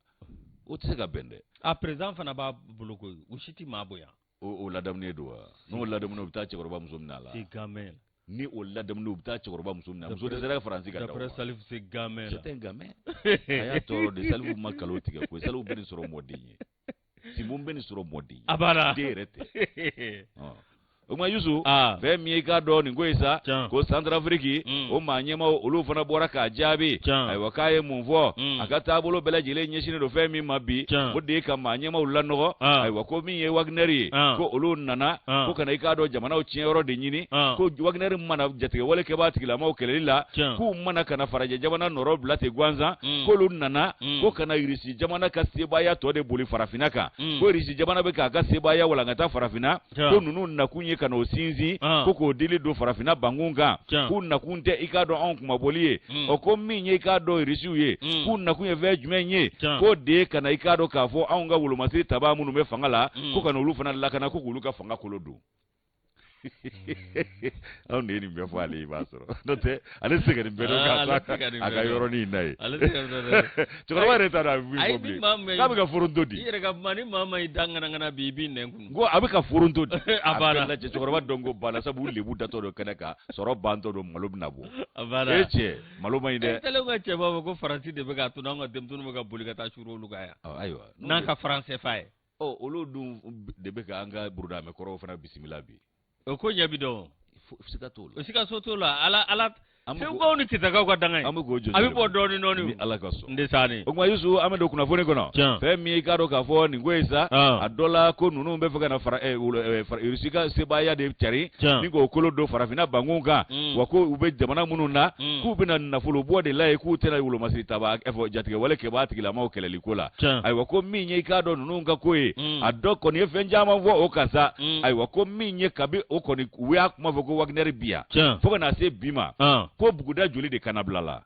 o tɛ se ka bɛn dɛ. A président fana b'a bolo koyi, u si tɛ maa bonya. O ladamunen don wa? N'o ladamunen, u bɛ taa cɛkɔrɔba muso minɛ a la. C'est gamin. Ni o ladamunen, u bɛ taa cɛkɔrɔba muso minɛ. Muso dɛsɛra Faransi ka da o ma. D'après Salif, c'est gamin. C'est un gamin. A y'a tɔɔrɔ de. Salifu ma kalo tigɛ koyi. Salifu bɛ nin sɔrɔ mɔden ye. Sinbon bɛ nin sɔrɔ mɔden ye. A banna. Den yɛrɛ tɛ. O kuma Yusu, fɛn min ye i k'a dɔn nin ko ye sa, ko Santarafiriki o maa ɲɛmaaw olu fana bɔra k'a jaabi. Ayiwa, k'a ye mun fɔ? A ka taabolo bɛɛ lajɛlen ɲɛsinnen don fɛn min ma bi, o de ye ka maa ɲɛmaaw lanɔgɔ. Ayiwa, ko min ye Wagner ye, ko olu nana ko ka na i k'a dɔn jamanaw tiɲɛyɔrɔ de ɲini, ko Wagner mana jatigɛwale kɛbaa tigilamaw kɛlɛli la, k'u mana ka na farajɛ jamana nɔrɔ bila ten gansan, k'olu nana ko ka na Irisi jamana ka sebaaya tɔ de boli farafinna kan, ko Irisi jamana bɛ k'a ka sebaaya walankata farafinna, ko ninnu nakun ye ka n'o sinsin, ko k'o dili don farafinna bankun kan, k'u nakun tɛ i k'a dɔn anw kumaboli ye. Ɔ ko min ye i k'a dɔn Irisiw ye, k'u nakun ye fɛn jumɛn ye? K'o de ye ka na i k'a dɔn k'a fɔ anw ka wolomasiri tabaa minnu bɛ fanga la, ko ka n'olu fana lakana, ko k'olu ka fanga kolo don. Anw de ye nin bɛɛ fɔ ale ye, i b'a sɔrɔ n'o tɛ ale tɛ se ka nin bɛɛ dɔn k'a to a ka yɔrɔnin in na yen. Cɛkɔrɔba yɛrɛ t'a dɔn a bɛ min fɔ bilen, k'a bɛ ka foronto di. I yɛrɛ ka kuma, ni maa ma i da ŋanaŋana bi, i b'i nɛn kun. N ko a bɛ ka foronto di. A banna. A bɛɛ lajɛ, cɛkɔrɔba dɔnko banna, sabu u lebu datɔ don kɛnɛ kan, sɔrɔ bantɔ don, malo bɛna bɔ. A banna. E cɛ, malo man ɲi dɛ. E kɛlen ka cɛ b'a fɔ ko Faransi de bɛ k'a to n'anw ka denmisɛnninw bɛ ka boli ka taa suuru olu kan yan. Ayiwa. N'an ka franc CFA ye. Ɔ, olu dun de bɛ ka an ka burudamɛ kɔrɔw fana bisimila bi. O ko ɲɛ bi dɔn. Siga t'o la. Siga so t'o la. Ala ala Segukaw ni Kitakaw ka danga ye. An bɛ k'o jɔ. A bɛ bɔ dɔɔnin dɔɔnin. Ni Ala ka sɔn. N tɛ sa ni. O tuma Yusu, an bɛ don kunnafoni kɔnɔ. Tiɲɛ. Fɛn min ye, i k'a dɔn k'a fɔ nin ko ye sa. A dɔ la ko ninnu bɛ fɛ ka na fara Irisi ka sebaaya de cari. Tiɲɛ. Ni k'o kolo don farafinna bankun kan. Wa ko u bɛ jamana minnu na. K'u bɛna nafolo bɔ de la yen, k'u tɛna wolomasiri taba fɔ jatigɛwale kɛbaa tigilamaw kɛlɛli ko la. Tiɲɛ. Ayiwa, ko min ye, i k'a dɔn ninnu ka ko ye. A dɔ kɔni ye fɛn caman fɔ o kan sa. Ayiwa, ko min ye, kabi o kɔni u y'a kuma fɔ ko Wagner bi yan. Tiɲɛ. Fo ka na se bi ma. Ko buguda joli de kana bila la,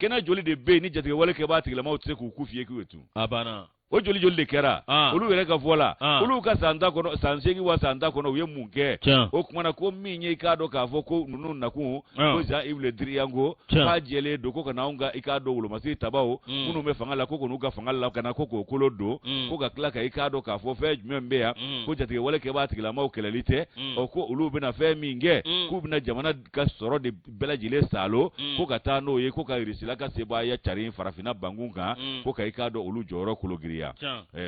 kɛnɛ joli de bɛ yen ni jatigɛwale kɛbaa tigilamaw tɛ se k'u ku fiyɛ k'u ye tun. A banna. O joli joli de kɛra olu yɛrɛ ka fɔ la, olu ka san 10 kɔnɔ, san 8 wa san 10 kɔnɔ, u ye mun kɛ? O tuma na ko min ye, i k'a dɔn k'a fɔ ko ninnu nakun, ko Jean-Yves Le Drian ko k'a jɛlen don ko ka na anw ka, i k'a dɔn, wolomasiri tabaw minnu bɛ fanga la, ko k'u ka fanga lakana, ko k'o kolo don, ko ka tila ka, i k'a dɔn k'a fɔ fɛn jumɛn bɛ yan, ko jatigɛwale kɛbaa tigilamaw kɛlɛli tɛ. Ɔ, ko olu bɛna fɛn min kɛ, k'u bɛna jamana ka sɔrɔ de bɛɛ lajɛlen saalo, ko ka taa n'o ye, ko ka Irisila ka sebaaya cari farafinna bankun kan, ko ka, i k'a dɔn, olu jɔyɔrɔ kologiriya.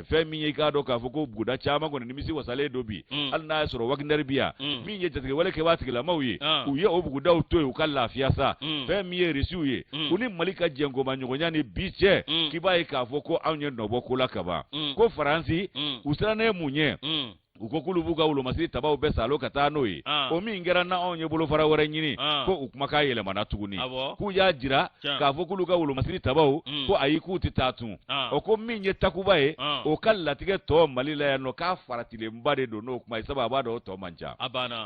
Fɛn min ye, i k'a dɔn k'a fɔ ko buguda caman kɔni nimisi wasalen don bi, hali n'a y'a sɔrɔ Wagner bi yan, min ye jatigɛwale kɛbaa tigilamaw ye, u ye o bugudaw to yen u ka lafiya sa. Fɛn min ye Irisiw ye, u ni Mali ka jɛnkomaɲɔgɔnya ni bi cɛ, k'i b'a ye k'a fɔ ko anw ye nɔbɔ ko la kaban. Ko Faransi, u sirannen mun ɲɛ? U ko k'olu b'u ka wolomasiri tabaw bɛɛ saalo ka taa n'o ye. O min kɛra na, anw ye bolofara wɛrɛ ɲini, ko u kumakan yɛlɛmana tuguni, k'u y'a jira k'a fɔ k'olu ka wolomasiri tabaw, ko ayi, k'u tɛ taa tun. O ko min ye Takuba ye, o ka latigɛ tɔ Mali la yan nɔ, k'a faratilenba de don n'o kuma ye, sabu a b'a dɔn o tɔ man ca.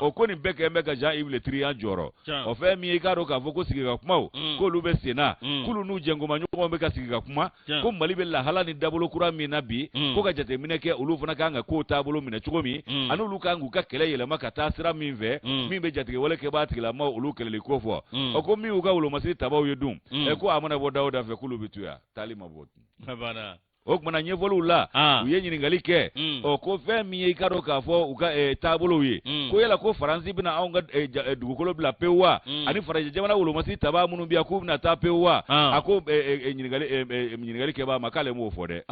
O ko nin bɛɛ kɛlen bɛ ka Jean-Yves Le Drian jɔrɔ. O fɛn min ye, i k'a dɔn k'a fɔ ko sigi ka kumaw, k'olu bɛ sen na, k'olu n'u jɛnkomaɲɔgɔnw bɛ ka sigi ka kuma, ko Mali bɛ lahala ni dabolo kura min na bi, ko ka jateminɛ kɛ, olu fana kan ka kow taabolo minɛ cogo min, ani olu kan k'u ka kɛlɛ yɛlɛma ka taa sira min fɛ, min bɛ jatigɛwale kɛbaa tigilamaw olu kɛlɛli ko fɔ. O ko min y'u ka wolomasiri tabaw ye dun, ko a mana bɔ da o da fɛ, k'olu bɛ to yan, taali ma bɔ. O tuma na ɲɛfɔliw la, u ye ɲininkali kɛ. Ɔ, ko fɛn min ye, i ka dɔn k'a fɔ u ka taabolow ye, ko yala ko Faransi bɛna anw ka dugukolo bila pewu wa, ani farajɛ jamana wolomasiri tabaa minnu bɛ yan, k'u bɛna taa pewu wa? A ko ɲininkali kɛbaa ma k'ale m'o fɔ dɛ,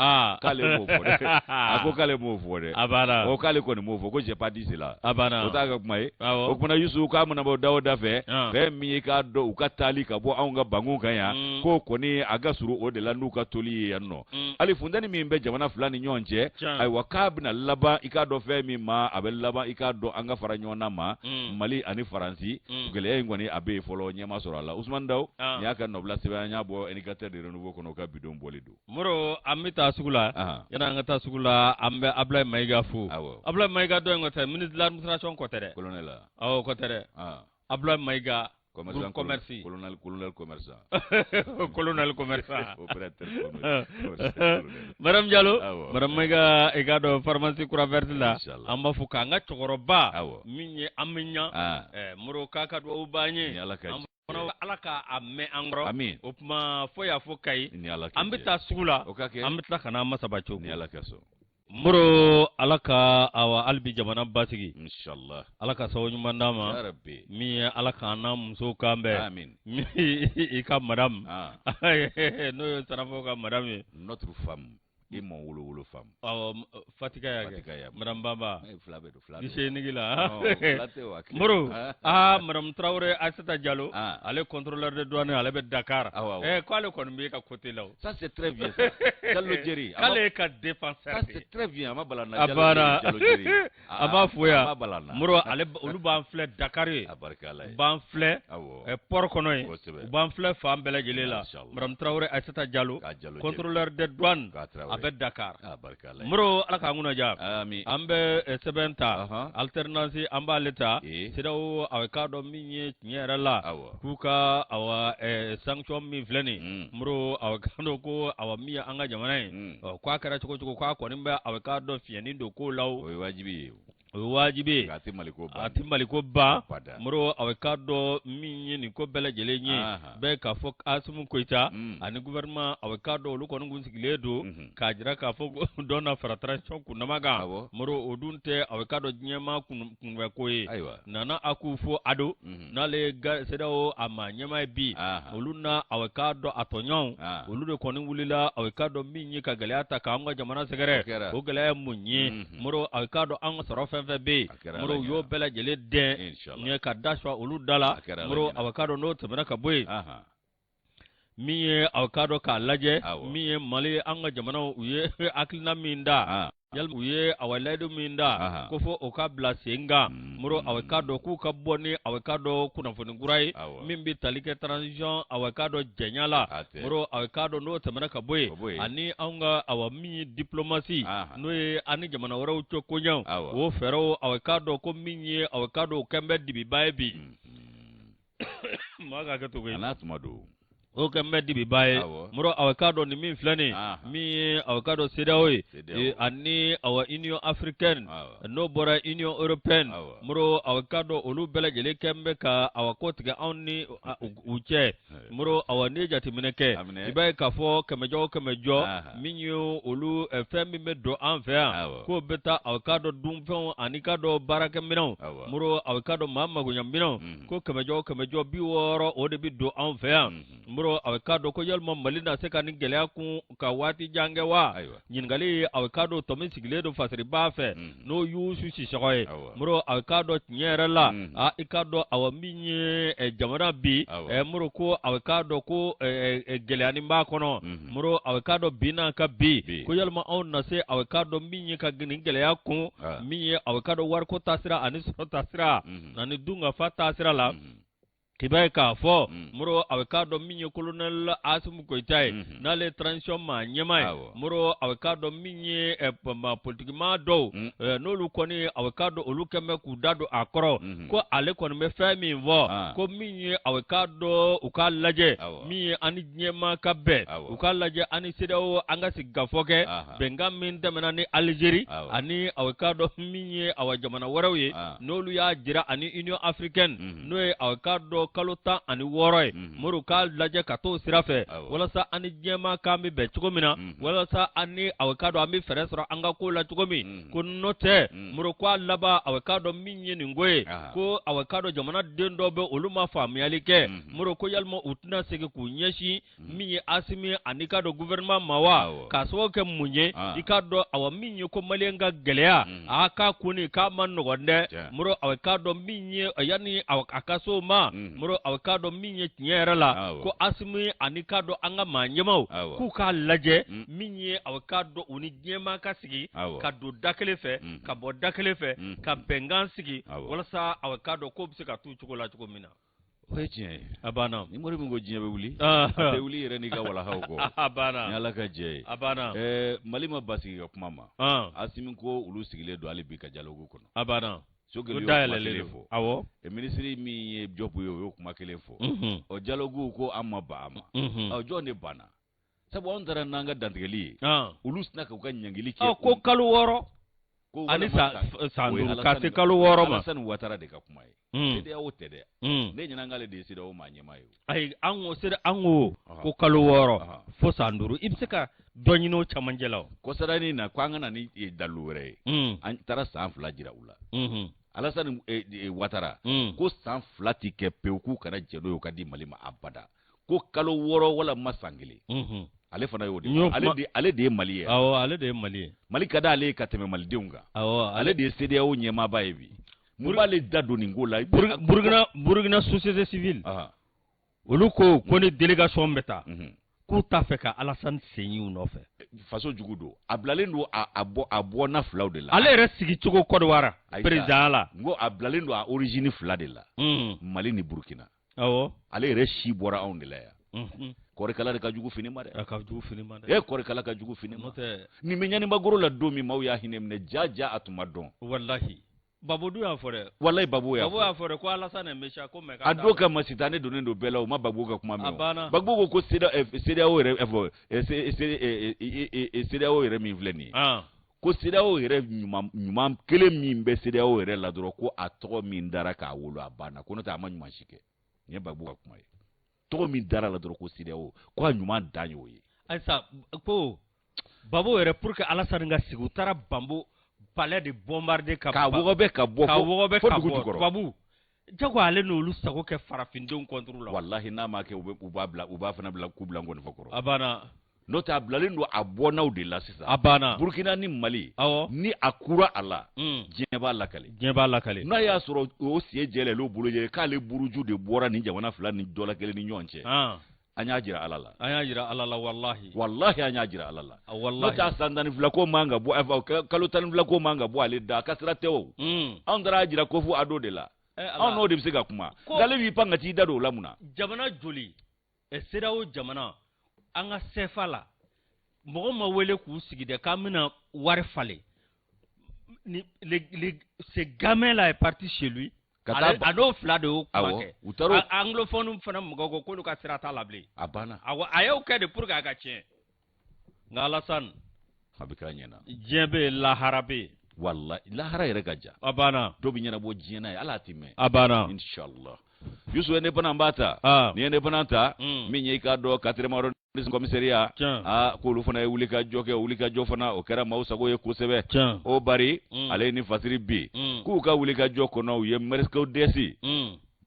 k'ale m'o fɔ dɛ. A ko k'ale m'o fɔ dɛ. O k'ale kɔni m'o fɔ, ko j'ai pas dit cela. O t'a ka kuma ye. O kumana Yusu, k'a mana bɔ da o da fɛ, fɛn min ye, k'a dɔn u ka taali ka bɔ anw ka bankun kan yan, k'o kɔni a ka surun o de la n'u ka toli ye yan nɔ. Hali funteni min bɛ jamana fila ni ɲɔgɔn cɛ, ayiwa, k'a bɛna laban, i k'a dɔn fɛn min ma, a bɛ laban, i k'a dɔn, an ka fara ɲɔgɔn na ma, Mali ani Faransi. Gɛlɛya in kɔni a bɛ yen fɔlɔ, ɲɛ ma sɔrɔ a la. Usumani Daw, nin y'a ka nɔbila sɛbɛn, an y'a bɔ Indicateur de Renouveau kɔnɔ, u ka bidon bɔli don. Moro, an bɛ taa sugu la. Yanni an ka taa sugu la, an bɛ Abulayi Mayiga fo. Abulayi Mayiga dɔ in kɔ tɛ, ministre de l'administration kɔ tɛ dɛ. Colonel. Awɔ, kɔ tɛ dɛ. Abulayi Mayiga. Commerçant, commerce. Colonel, colonel commerçant. Colonel commerçant. Opérateur. Madame Diallo, Madame Mayiga, i k'a dɔn pharmacie Croix Verte la, an b'a fɔ k'an ka cɛkɔrɔba min ye an bɛ ɲa, Moro, k'a ka dugawu b'an ye. Ni Ala ka fana Ala ka a mɛn an kɔrɔ. Amin. O tuma fo y'a fɔ Kayi. Ni Ala ka An bɛ taa sugu la. O ka kɛ. An bɛ tila ka n'an masaba cogo. Ni Ala ka sɔn. Moro, Ala ka awa hali bi jamana basigi. Inshallah. Ala ka sababu ɲuman d'an ma. Ya Rabbi. Min ye Ala k'an n'an musow kan bɛn. Amin. Min i ka madame. N'o ye Sarafo ka madame ye. Notre femme et mon wolo wolo femme. Awɔ, Fatika y'a kɛ. Fatika y'a. Madame Bamba. Fila bɛ don, fila. Guichet nigi la. Fila tɛ wa. Moro, Madame Traoré Aïssata Diallo, ale contrôleur de douane, ale bɛ Dakar. Awɔ. K'ale kɔni b'e ka côté la o. Ça c'est très bien ça. Diallo Jerry. K'ale ye ka défenseur. Ça c'est très bien, a ma bala na. A banna. Diallo Jerry. A b'a fo yan. A ma bala na. Moro, ale olu b'an filɛ Dakar ye. A barika Ala ye. U b'an filɛ. Awɔ. Port kɔnɔ yen. Kosɛbɛ. U b'an filɛ fan bɛɛ lajɛlen la. Inchallah. Madame Traoré Aïssata Diallo, Ka Diallo Jerry. contrôleur de douane. Ka Traoré. A bɛ Dakar. A barika Ala ye. Moro, Ala k'an kunna diya. Amin. An bɛ sɛbɛn ta. Alternance, an b'ale ta. CEDEAO, a k'a dɔn min ye tiɲɛ yɛrɛ la. Awɔ. K'u ka awa sanction min filɛ nin ye. Moro, a k'a dɔn ko awa min ye an ka jamana ye. Ɔ, k'a kɛra cogo cogo, k'a kɔni bɛ a k'a dɔn fiɲɛni don ko la o. O ye wajibi ye. O ye wajibi ye. Nka a tɛ Maliko ban. A tɛ Maliko ban. Moro aw k'a dɔn min ye nin ko bɛɛ lajɛlen ye. Bɛɛ k'a fɔ Asimi Goyita ani gouvernement aw k'a dɔn olu kɔni kun sigilen don k'a jira k'a fɔ ko dɔ na fara transition kundama kan. Moro o dun tɛ aw k'a dɔn diɲɛmaa kunfɛ ko ye. Nana Akufo Ado n'ale ye CEDEAO a maa ɲɛmaa ye bi olu na aw k'a dɔn a tɔɲɔgɔnw olu de kɔni wulila aw k'a dɔn min ye ka gɛlɛya ta k'an ka jamana sɛgɛrɛ o gɛlɛya ye mun ye Moro aw k'a dɔn an ka sɔrɔ fɛn fɛn bɛ yen Moro u y'o bɛɛ lajɛlen dɛn ka da suwa olu da la Moro aw k'a dɔn n'o tɛmɛna ka bɔ yen min ye aw k'a dɔn k'a lajɛ min ye Mali an ka jamanaw u ye hakilina min da yalima u ye awa layidu min da ko fo o ka bila sen kan Moro aw k'a dɔn k'u ka bɔ ni aw k'a dɔn kunnafoni kura ye min bɛ tali kɛ transition aw k'a dɔn jɛnya la Moro aw k'a dɔn n'o tɛmɛna ka bɔ yen ani anw ka awa min ye diplomatie n'o ye an ni jamana wɛrɛw cɛ koɲɛw o fɛɛrɛw aw k'a dɔn ko min ye aw k'a dɔn o kɛn bɛ dibiba ye bi maa ka kɛ cogo ye n'a tuma don o kɛn bɛ dibiba ye Moro aw k'a dɔn nin min filɛ nin min ye aw k'a dɔn CEDEAO ye ani awa Union africaine n'o bɔra Union européenne Moro aw k'a dɔn olu bɛɛ lajɛlen kɛn bɛ ka awa ko tigɛ anw ni u cɛ Moro awa n'i ye jateminɛ kɛ i b'a ye k'a fɔ kɛmɛjɔ o kɛmɛjɔ min ye olu fɛn min bɛ don an fɛ yan k'o bɛ taa aw k'a dɔn dunfɛnw ani k'a dɔn baarakɛminɛnw Moro aw k'a dɔn maa magoɲaminɛnw ko kɛmɛjɔ o kɛmɛjɔ 60 o de bɛ don anw fɛ yan Moro aw k'a dɔn ko yalima Mali na se ka nin gɛlɛya kun ka waati jan kɛ wa ɲininkali aw k'a dɔn tɔ min sigilen don Fasiriba fɛ n'o Yusu Sisɔkɔ ye Moro aw k'a dɔn tiɲɛ yɛrɛ la aa i k'a dɔn awa min ye jamana bi Moro ko aw k'a dɔn ko gɛlɛyanin b'a kɔnɔ Moro aw k'a dɔn bi n'a ka bi ko yalima anw na se aw k'a dɔn min ye ka nin gɛlɛya kun min ye aw k'a dɔn wariko taasira ani sɔrɔ taasira ani dunkafa taasira la k'i b'a ye k'a fɔ Moro aw k'a dɔn min ye colonel Asimi Goyita ye n'ale ye transition maa ɲɛmaa ye Moro aw k'a dɔn min ye politikimaa dɔw n'olu kɔni aw k'a dɔn olu kɛn bɛ k'u da don a kɔrɔ ko ale kɔni bɛ fɛn min fɔ ko min ye aw k'a dɔn u k'a lajɛ min ye an ni diɲɛmaa ka bɛn u k'a lajɛ an ni CEDEAO an ka sigikafɔ kɛ bɛnkan min tɛmɛna ni Algérie ani aw k'a dɔn min ye awa jamana wɛrɛw ye n'olu y'a jira ani Union africaine n'o ye aw k'a dɔn kalo 16 ye Moro k'a lajɛ ka t'o sira fɛ walasa an ni diɲɛmaa k'an bɛ bɛn cogo min na walasa an ni aw k'a dɔn an bɛ fɛɛrɛ sɔrɔ an ka ko la cogo min ko n'o tɛ Moro ko a laban aw k'a dɔn min ye nin ko ye ko aw k'a dɔn jamana den dɔw bɛ olu ma faamuyali kɛ Moro ko yalima u tɛna segin k'u ɲɛsin min ye Asimi ani k'a dɔn gouvernement ma wa k'a sababu kɛ mun ye i k'a dɔn awa min ye ko maliyɛn ka gɛlɛya a k'a kɔni k'a ma nɔgɔn dɛ Moro aw k'a dɔn min ye yanni a ka s'o ma Moro aw k'a dɔn min ye tiɲɛ yɛrɛ la ko Asimi ani k'a dɔn an ka maa ɲɛmaaw k'u k'a lajɛ min ye aw k'a dɔn u ni diɲɛmaa ka sigi ka don da kelen fɛ ka bɔ da kelen fɛ ka bɛnkan sigi walasa aw k'a dɔn k'o bɛ se ka t'u cogo la cogo min na. O ye tiɲɛ ye. A banna. Ni mori min ko diɲɛ bɛ wuli. A tɛ wuli i yɛrɛ n'i ka walahaw kɔ. A banna. Ni Ala ka jɛ ye. A banna. Ɛɛ Mali ma ban sigi ka kuma ma. Asimi ko olu sigilen don hali bi ka dialogue kɔnɔ. A banna. Sogɛli y'o kuma kelen fɔ. Awɔ. Minisiri min ye Jɔpu ye o y'o kuma kelen fɔ. Ɔ dialogue ko an ma ban a ma. Ɔ jɔn de banna? Sabu anw taara n'an ka dantigɛli ye. Olu sinna k'u ka ɲangili kɛ. Ko kalo 6. Ani san 5 ka se kalo 6 ma. Alasani Watara de ka kuma ye. CEDEAO tɛ dɛ. Ne ɲinɛ k'ale de ye CEDEAO maa ɲɛmaa ye. Ayi an ko CEDEAO an ko ko kalo 6 fo san 5 i bɛ se ka dɔ ɲini o cɛmancɛ la o. Kɔsada in na ko an ka na ni dalilu wɛrɛ ye. An taara san 2 jira u la. Alasani Watara ko san 2 ti kɛ pewu k'u kana jɛn n'o ye u ka di Mali ma abada. Ko kalo 6 walama san 1. Ale fana y'o de fɔ. Ale de ye Mali ye. Awɔ, ale de ye Mali ye. Mali ka d'ale ye ka tɛmɛ Malidenw kan. Awɔ, ale de ye CEDEAO ɲɛmaaba ye bi. Mun b'ale da don nin ko la? Burukina société civile. Olu ko ko ni délégation bɛ taa. K'u t'a fɛ ka Alasani sen y'u nɔfɛ. Faso jugu don. A bilalen don a bɔnna filaw de la. Ale yɛrɛ sigi cogo Côte d'Ivoire président la. N ko a bilalen don a origine fila de la. Mali ni Burukina. Awɔ. Ale yɛrɛ si bɔra anw de la yan. Kɔɔrikala de ka jugu fini ma dɛ. A ka jugu fini ma dɛ. E kɔɔrikala ka jugu fini ma. Nin bɛ ɲanibagoro la don min maaw y'a hinɛ minɛ ja ja a tun ma dɔn. Walahi. Babo dun y'a fɔ dɛ. Walahi Babo y'a fɔ. Babo y'a fɔ dɛ ko Alasani est méchant ko mais. A don kama sitanɛ donnen don bɛɛ la u ma Gbagbo ka kuma mɛn. A banna. Gbagbo ko ko CEDEAO yɛrɛ fɔ CEDEAO yɛrɛ min filɛ nin ye. Ko CEDEAO yɛrɛ ɲuman kelen min bɛ CEDEAO yɛrɛ la dɔrɔn, ko a tɔgɔ min dara k'a wolo, a banna, ko n'o tɛ a ma ɲuman si kɛ. Nin ye Gbagbo ka kuma ye. Tɔgɔ min dara la dɔrɔn ko CEDEAO, ko a ɲuman dan y'o ye. Ayisa, ko Gbagbo yɛrɛ, pour que Alassane ka sigi, u taara Gbagbo palais de bombarder ka k'a wɔgɔbɛ ka bɔ k'a wɔgɔbɛ fo ka dugu bɔ jukɔrɔ. Tubabu jago ale n'olu sago kɛ farafindenw contre la. Walahi, n'a ma kɛ, u bɛ u b'a bila, u b'a fana bila k'u bila nkɔnifɔ kɔrɔ. A banna. N'o tɛ, a bilalen don a bɔnnaw de la sisan. A banna. Burukina ni Mali, ni a kura a la, diɲɛ b'a lakale. Diɲɛ b'a lakale. N'a y'a sɔrɔ o sen jɛlen n'o bolo jɛlen k'ale buruju de bɔra nin jamana fila ni dɔ la kelen ni ɲɔgɔn cɛ, an y'a jira Ala la. An y'a jira Ala la, walahi. Walahi, an y'a jira Ala la. Walahi. N'o tɛ, a san 12 ko man ka bɔ, kalo 12 ko man ka bɔ ale da, a ka sira tɛ o. Anw taara a jira ko fo ado de la. Anw n'o de bɛ se ka kuma. N'ale b'i pan ka t'i da don o la mun na? Jamana joli, CEDEAO jamana, an ka CFA la, mɔgɔ ma wele k'u sigi dɛ k'an bɛna wari falen. Ni le ce gamin là est parti chez lui. Ka taa A n'o fila de y'o kuma Awɔ, kɛ. u taara o- Anglophone fana mɔgɔw ko k'olu ka sira t'a la bilen. A banna. Awɔ, a y'o kɛ de pour que a ka tiɲɛ. Nka Alassane, A bɛ k'a ɲɛna. Diɲɛ bɛ yen, lahara bɛ yen. Walahi, lahara yɛrɛ ka jan. A banna. Dɔ bɛ ɲɛnabɔ diɲɛ na ye, ala tɛ mɛn. A banna. Inshallah. Yusu, Indépendant b'a ta. Ni Indépendant ta, min ye i k'a dɔn quatrième arrondissement commissariat, aa, k'olu fana ye wulikajɔ kɛ. Wulikajɔ fana, o kɛra maaw sago ye kosɛbɛ. O bari, ale ni fasiri bi, k'u ka wulikajɔ kɔnɔ, u ye Mercedes,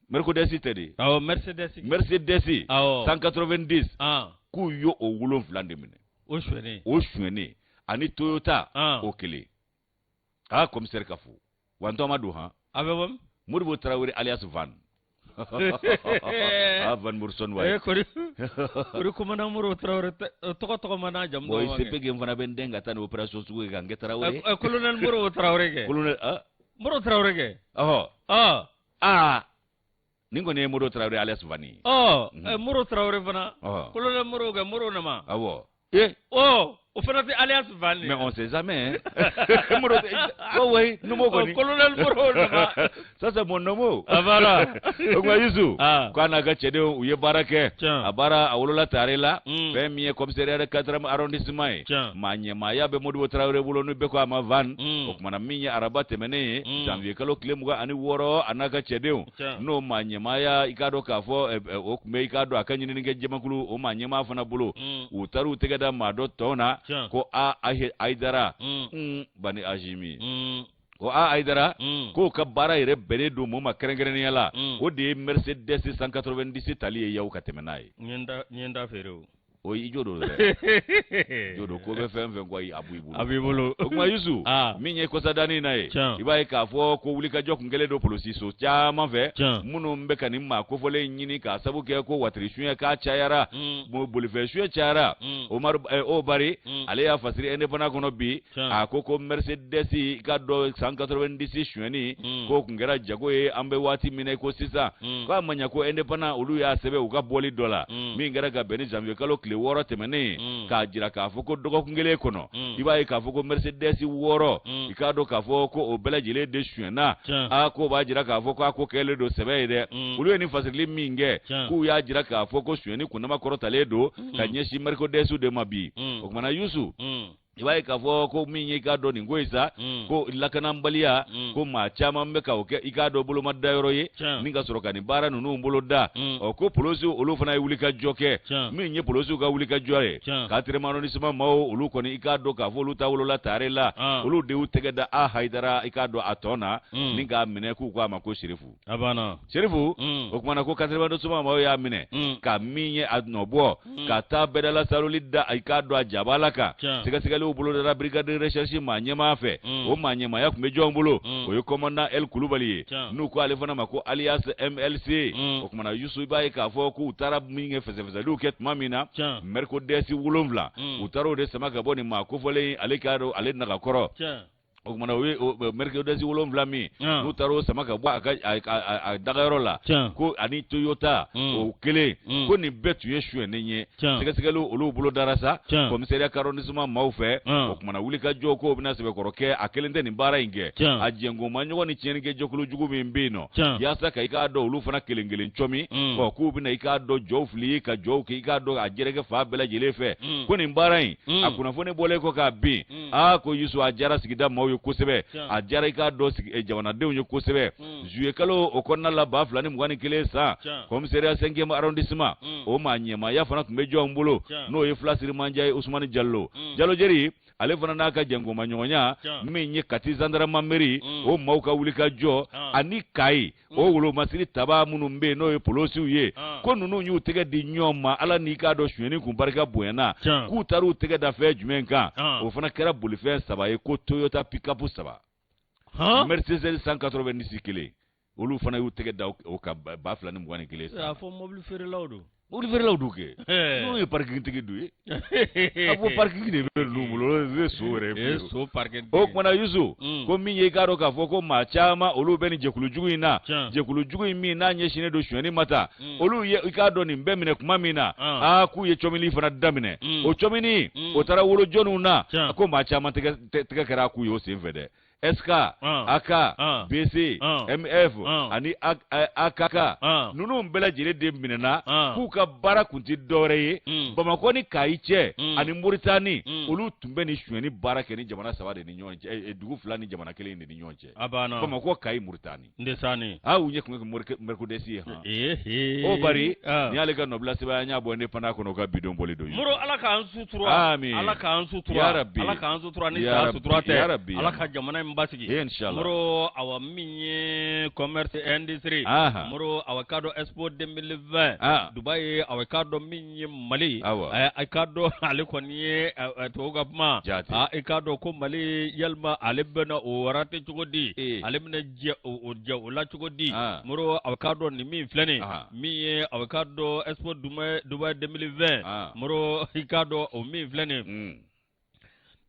Mercedes tɛ de? Awɔ, Mercedes. Mercedes 190, k'u ye o 7 de minɛ. O sonyɛnen. O sonyɛnen, ani Toyota o kelen. Aa, commissaire ka fo wa, n tɔgɔ ma don han. A bɛ bɔ min? Modibo Traoré alias Van, ah, Van Morrison wayi. Eh, kori kori commandant Modibo Traoré tɔgɔ ma n'a jamu Bon, dɔn ma il se kɛ. peut que n fana bɛ n den ka taa ni opération sugu ye ka n kɛ Traoré. Colonel Modibo Traoré kɛ. Colonel, ah. Modibo Traoré kɛ. Ɔhɔ. Aa, nin kɔni ye Modibo Traoré alias Van ye. Modibo Traoré fana. Colonel Modibo kɛ, Modibo nama. Awɔ. Eh. Ɔ, o fana tɛ alias Van ye. Mais on sait jamais, hein. Modibo, oh oui, nomo kɔni. Colonel Modibo nama. Ça, c'est mon nomo. Ah, voilà. O kuma, Yusu, k'a n'a ka cɛdenw, u ye baara kɛ. A baara a wolola tare la. Fɛn min ye commissariat de quatrième arrondissement ye. Maa ɲɛmaaya bɛ Modibo Traoré bolo, n'u bɛɛ ko a ma Van. O kumana, min ye araba tɛmɛnen ye, janvier kalo tile 26, a n'a ka cɛdenw, n'o maa ɲɛmaaya, i k'a dɔn k'a fɔ o tun bɛ, i k'a dɔn, a ka ɲinini kɛ jamakulu, o maa ɲɛmaa fana bolo, u taar'u tɛgɛ da maa dɔ tɔn na, ko a Ayidara Bani Azimi, ko a Ayidara, k'o ka baara yɛrɛ bɛnnen don mun ma kɛrɛnkɛrɛnnenya la, o de ye Mercedes 190 tali ye yaw ka tɛmɛ n'a ye. N ye n da feere o. O i jo don dɛ, jo don, ko bɛ fɛn fɛn kɔ, a b'i bolo. A b'i bolo. O kuma, Yusu, min ye kɔsadani na ye, i b'a ye k'a fɔ ko wulikajɔ kun kɛlen don polosiso caman fɛ minnu bɛ ka nin maa kofɔlen ɲini, k'a sabu kɛ ko watiri suɲɛ k'a cayara, bolifɛn suɲɛ cayara. Omaru o bari, ale y'a fasiri Indépendant kɔnɔ bi, a ko ko Mercedes, i ka dɔn, 190 suɲɛni, k'o kun kɛra jago ye an bɛ waati min na i ko sisan. K'a ma ɲɛ ko Indépendant olu y'a sɛbɛn u ka bɔli dɔ la min kɛra ka bɛn ni janvier kalo tile 6 tɛmɛnen ye, k'a jira k'a fɔ ko dɔgɔkun kelen kɔnɔ, i b'a ye k'a fɔ ko Mercedes 6, i k'a dɔn k'a fɔ ko o bɛɛ lajɛlen de suyɛnna. Aa, k'o b'a jira k'a fɔ k'a ko kɛlen don sɛbɛ ye dɛ. Olu ye nin fasirili min kɛ, k'u y'a jira k'a fɔ ko suyɛnni kundama kɔrɔtalen don ka ɲɛsin Mercedes de ma bi. O kumana, Yusu, i b'a ye k'a fɔ ko min ye, i k'a dɔn, nin ko in sa, ko lakanabaliya, ko maa caman bɛ ka o kɛ, i k'a dɔn, boloma dayɔrɔ ye ni ka sɔrɔ ka nin baara ninnu bolo da. Ɔ, ko polosiw olu fana ye wulikajɔ kɛ. Min ye polosiw ka wulikajɔ ye, quatrième arrondissement maaw, olu kɔni, i k'a dɔn k'a fɔ olu ta wolola tare la, olu de y'u tɛgɛ da a Hayidara, i k'a dɔn, a tɔ na ni k'a minɛ, k'u k'a ma ko Serifu. A banna. Serifu, o kumana ko quatrième arrondissement maaw y'a minɛ ka min ye a nɔ bɔ ka taa bɛdala saroli da, i k'a dɔn, a jabala kan. Sɛgɛsɛgɛliw bolodara brigade de recherche maa ɲɛmaa fɛ. O maa ɲɛmaaya tun bɛ jɔn bolo? O ye commandant El Kulubali ye, n'u ko ale fana ma ko alias MLC. O kumana, Yusu, i b'a ye k'a fɔ k'u taara min kɛ, fɛsɛfɛsɛliw kɛ tuma min na, Mercedes 7, u taara o de sama ka bɔ nin maa kofɔlen ale k'a dɔn ale nagakɔrɔ. O kumana o ye Mercedes 7 min n'u taara o sama ka bɔ a ka a dagayɔrɔ la ko ani Toyota o kelen ko nin bɛɛ tun ye sonyɛnen ye. Sɛgɛsɛgɛli olu bolo dara sa commissariat arrondissement maaw fɛ. O kumana wulikajɔ ko bɛna sɛbɛkɔrɔ kɛ, a kelen tɛ nin baara in kɛ, a jɛnko ɲɔgɔn ni tiɲɛnikɛ jɛkulu jugu min bɛ yen nɔ, yaasa ka i k'a dɔn olu fana kelen kelen cɔmi, ɔ k'u bɛna i k'a dɔn jɔw fili ka jɔw kɛ i k'a dɔn a jɛrɛkɛ fan bɛɛ lajɛlen fɛ. Ko nin baara in a kunnafoni bɔlen kɔ k'a bin, aa ko Yusu, a diyara sigida maaw ye kosɛbɛ, a diyara i k'a dɔn jamanadenw ye kosɛbɛ. Juillet kalo o kɔnɔna la 2021 san, commissariat 5e arrondissement o maa ɲɛmaaya fana tun bɛ jɔn bolo? N'o ye Filasirimandiya ye, Usumani Jalo Jalo Jeri, ale fana n'a ka jɛnkomaɲɔgɔnya min ye Kati gendarmerie o maaw ka wulikajɔ ani Kayi o wolomasiri taba minnu bɛ yen, n'o ye polosiw ye, ko ninnu y'u tɛgɛ di ɲɔgɔn ma, Ala n'i k'a dɔn sonyɛni kun barika bonyana, k'u taara u tɛgɛ da fɛn jumɛn kan? O fana kɛra bolifɛn saba ye, ko Toyota pick-up saba, Mercedes 190 kelen, olu fana y'u tɛgɛ da o kan 2021 san. A fɔ mobili feerelaw don. Mobili feerelaw don kɛ, n'o ye parking tigi don ye, a ko parking de bɛ ninnu bolo, o ye so yɛrɛ ye so parking. O kumana Yusu, ko min ye i k'a dɔn k'a fɔ ko maa caman olu bɛ nin jɛkulu jugu in na, jɛkulu jugu in min n'a ɲɛsinnen don sonyɛni ma tan, olu ye i k'a dɔn nin bɛɛ minɛ tuma min na, aa k'u ye cɔmini fana daminɛ. O cɔmini o taara wolo jɔnniw na? Ko maa caman tɛgɛ kɛra k'u ye o senfɛ dɛ. SK, AK, BC, MF ani AKK, ninnu bɛɛ lajɛlen de minɛna k'u ka baara kun tɛ dɔwɛrɛ ye Bamakɔ ni Kayi cɛ ani Moritani. Olu tun bɛ nin sonyɛni baara kɛ ni jamana saba de ni ɲɔgɔn cɛ, dugu fila ni jamana kelen de ni ɲɔgɔn cɛ, Bamakɔ, Kayi, Moritani. Ndesani. Aa, u ɲɛ tun kɛ Mercedes ye han. O bari nin y'ale ka nɔbila sɛbɛn, an y'a bɔ Indépendant kɔnɔ, ka bidon bɔli don. Moro, Ala k'an sutura. Amin. Ala k'an sutura. Ya Rabbi. Ala k'an sutura ni saya sutura tɛ. Ya Rabbi. Ala ka jamana in basigi. Inshallah. Moro, awa min ye commerce industrie. Moro, awa k'a dɔn Expo 2020. Dubaï, awa k'a dɔn min ye Mali. A k'a dɔn ale kɔni ye tubabu ka kuma. I k'a dɔn ko Mali yalima ale bɛna o rater cogo di? Ale bɛna jɛ o jɛ o la cogo di? Moro, a k'a dɔn nin min filɛ nin min ye, a k'a dɔn Expo Dubaï 2020. Moro, i k'a dɔn o min filɛ nin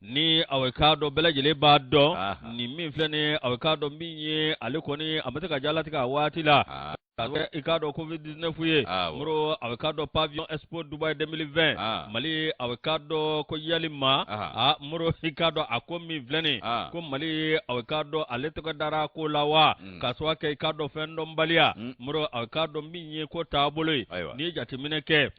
ni a k'a dɔn bɛɛ lajɛlen b'a dɔn nin min filɛ nin, a k'a dɔn min ye ale kɔni a bɛ se ka jalatigɛ a waati la i k'a dɔn Covid-19 ye. Moro, a k'a dɔn pavillon Expo Dubaï 2020 Mali, a k'a dɔn ko yalima a Moro, i k'a dɔn a ko min filɛ nin ko Mali, a k'a dɔn ale tɔgɔ dara ko la wa k'a sababu kɛ i k'a dɔn fɛn dɔnbaliya. Moro, a k'a dɔn min ye ko taabolo ye, n'i ye jateminɛ kɛ,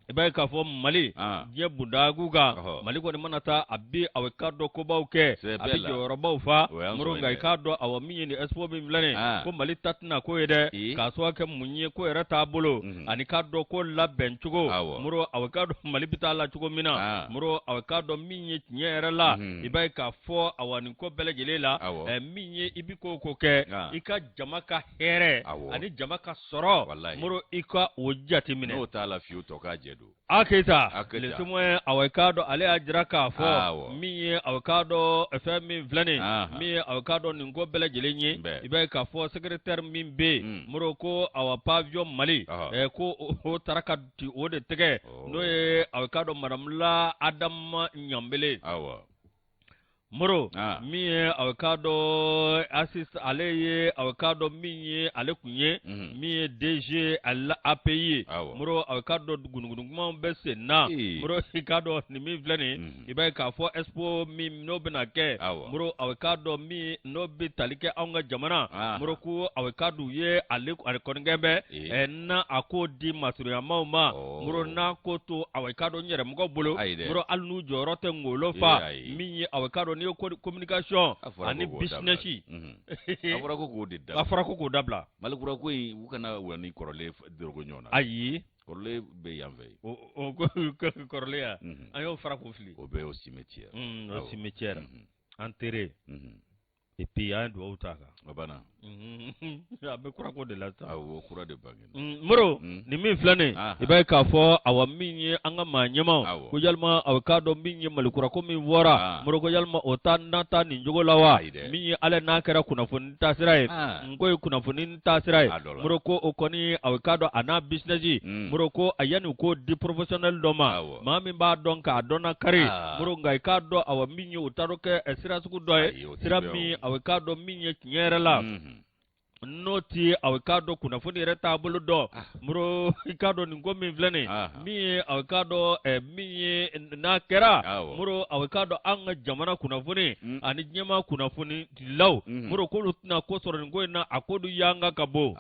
i b'a ye k'a fɔ Mali diɲɛ bundagu kan, Mali kɔni mana taa, a bi a k'a dɔn kobaw kɛ, a bɛ jɔyɔrɔbaw fa. Moro, nka i k'a dɔn awa min ye nin Expo min filɛ nin ko Mali ta tɛna ko ye dɛ, k'a sababu kɛ mun ye ko yɛrɛ taabolo ani k'a dɔn ko labɛn cogo. Moro, a k'a dɔn Mali bɛ taa la cogo min na. Moro, a k'a dɔn min ye tiɲɛ yɛrɛ la, i b'a ye k'a fɔ awa nin ko bɛɛ lajɛlen la, min ye i bɛ ko o ko kɛ, i ka jama ka hɛrɛ ani jama ka sɔrɔ, Moro, i ka o jateminɛ. N'o t'a la fiyewu, tɔ k'a jɛ don. A Keyita, Le Témoin, awa i k'a dɔn ale y'a jira k'a fɔ min ye, awa k'a dɔn fɛn min filɛ nin min ye, awa k'a dɔn nin ko bɛɛ lajɛlen ye, i b'a ye k'a fɔ secrétaire min bɛ yen, Moro, ko awa pavillon Mali ko o taara ka di o de tɛgɛ, n'o ye awa k'a dɔn madame la Adama Ɲanbele. Moro, min ye a k'a dɔn Asis, ale ye a k'a dɔn min ye ale kun ye min ye DG API ye. Moro, a k'a dɔn gunugunukumaw bɛ sen na. Moro, i k'a dɔn nin min filɛ nin, i b'a ye k'a fɔ Expo min n'o bɛna kɛ, Moro, a k'a dɔn min n'o bɛ tali kɛ anw ka jamana, Moro, ko a k'a dɔn u ye ale kɔni kɛ bɛ na a ko di masurunyamaw ma. Moro, n'a ko to a k'a dɔn n yɛrɛ mɔgɔw bolo, Moro, hali n'u jɔyɔrɔ tɛ ŋolo fa min ye, a k'a dɔn n'i ye communication ani business. A fɔra ko k'o de dabila. A fɔra ko k'o dabila. Mali kura ko in, u kana wa ni kɔrɔlen dorogo ɲɔgɔn na. Ayi. Kɔrɔlen bɛ yan fɛ. O kɔrɔlen yan, an y'o fara k'o fili. O bɛ au cimetière. Au cimetière, enterré. Et puis an ye dugawu ta kan. A banna. A bɛ kurako de la sisan. Awɔ, kura de bangena. Moro, nin min filɛ nin ye, i b'a ye k'a fɔ awa min ye an ka maa ɲɛmaaw, ko yalima aw k'a dɔn min ye Mali kura ko min fɔra, Moro, ko yalima o ta na taa nin cogo la wa? Min ye ala n'a kɛra kunnafoni taasira ye, n ko ye kunnafoni taasira ye, Moro, ko o kɔni aw k'a dɔn a n'a business, Moro, ko a yanni k'o di professionnel dɔ ma, maa min b'a dɔn k'a dɔn na kari, Moro, nka i k'a dɔn awa min ye o taar'o kɛ sira sugu dɔ ye, sira min aw k'a dɔn min ye tiɲɛ yɛrɛ la, n'o ti aw k'a dɔn kunnafoni yɛrɛ taabolo dɔn. Moro, i k'a dɔn nin ko min filɛ nin, min ye aw k'a dɔn min ye n'a kɛra, Moro, aw k'a dɔn an ka jamana kunnafoni ani diɲɛmaa kunnafoni dilaw, Moro, k'olu tɛna ko sɔrɔ nin ko in na, a ko dun yanga ka bon.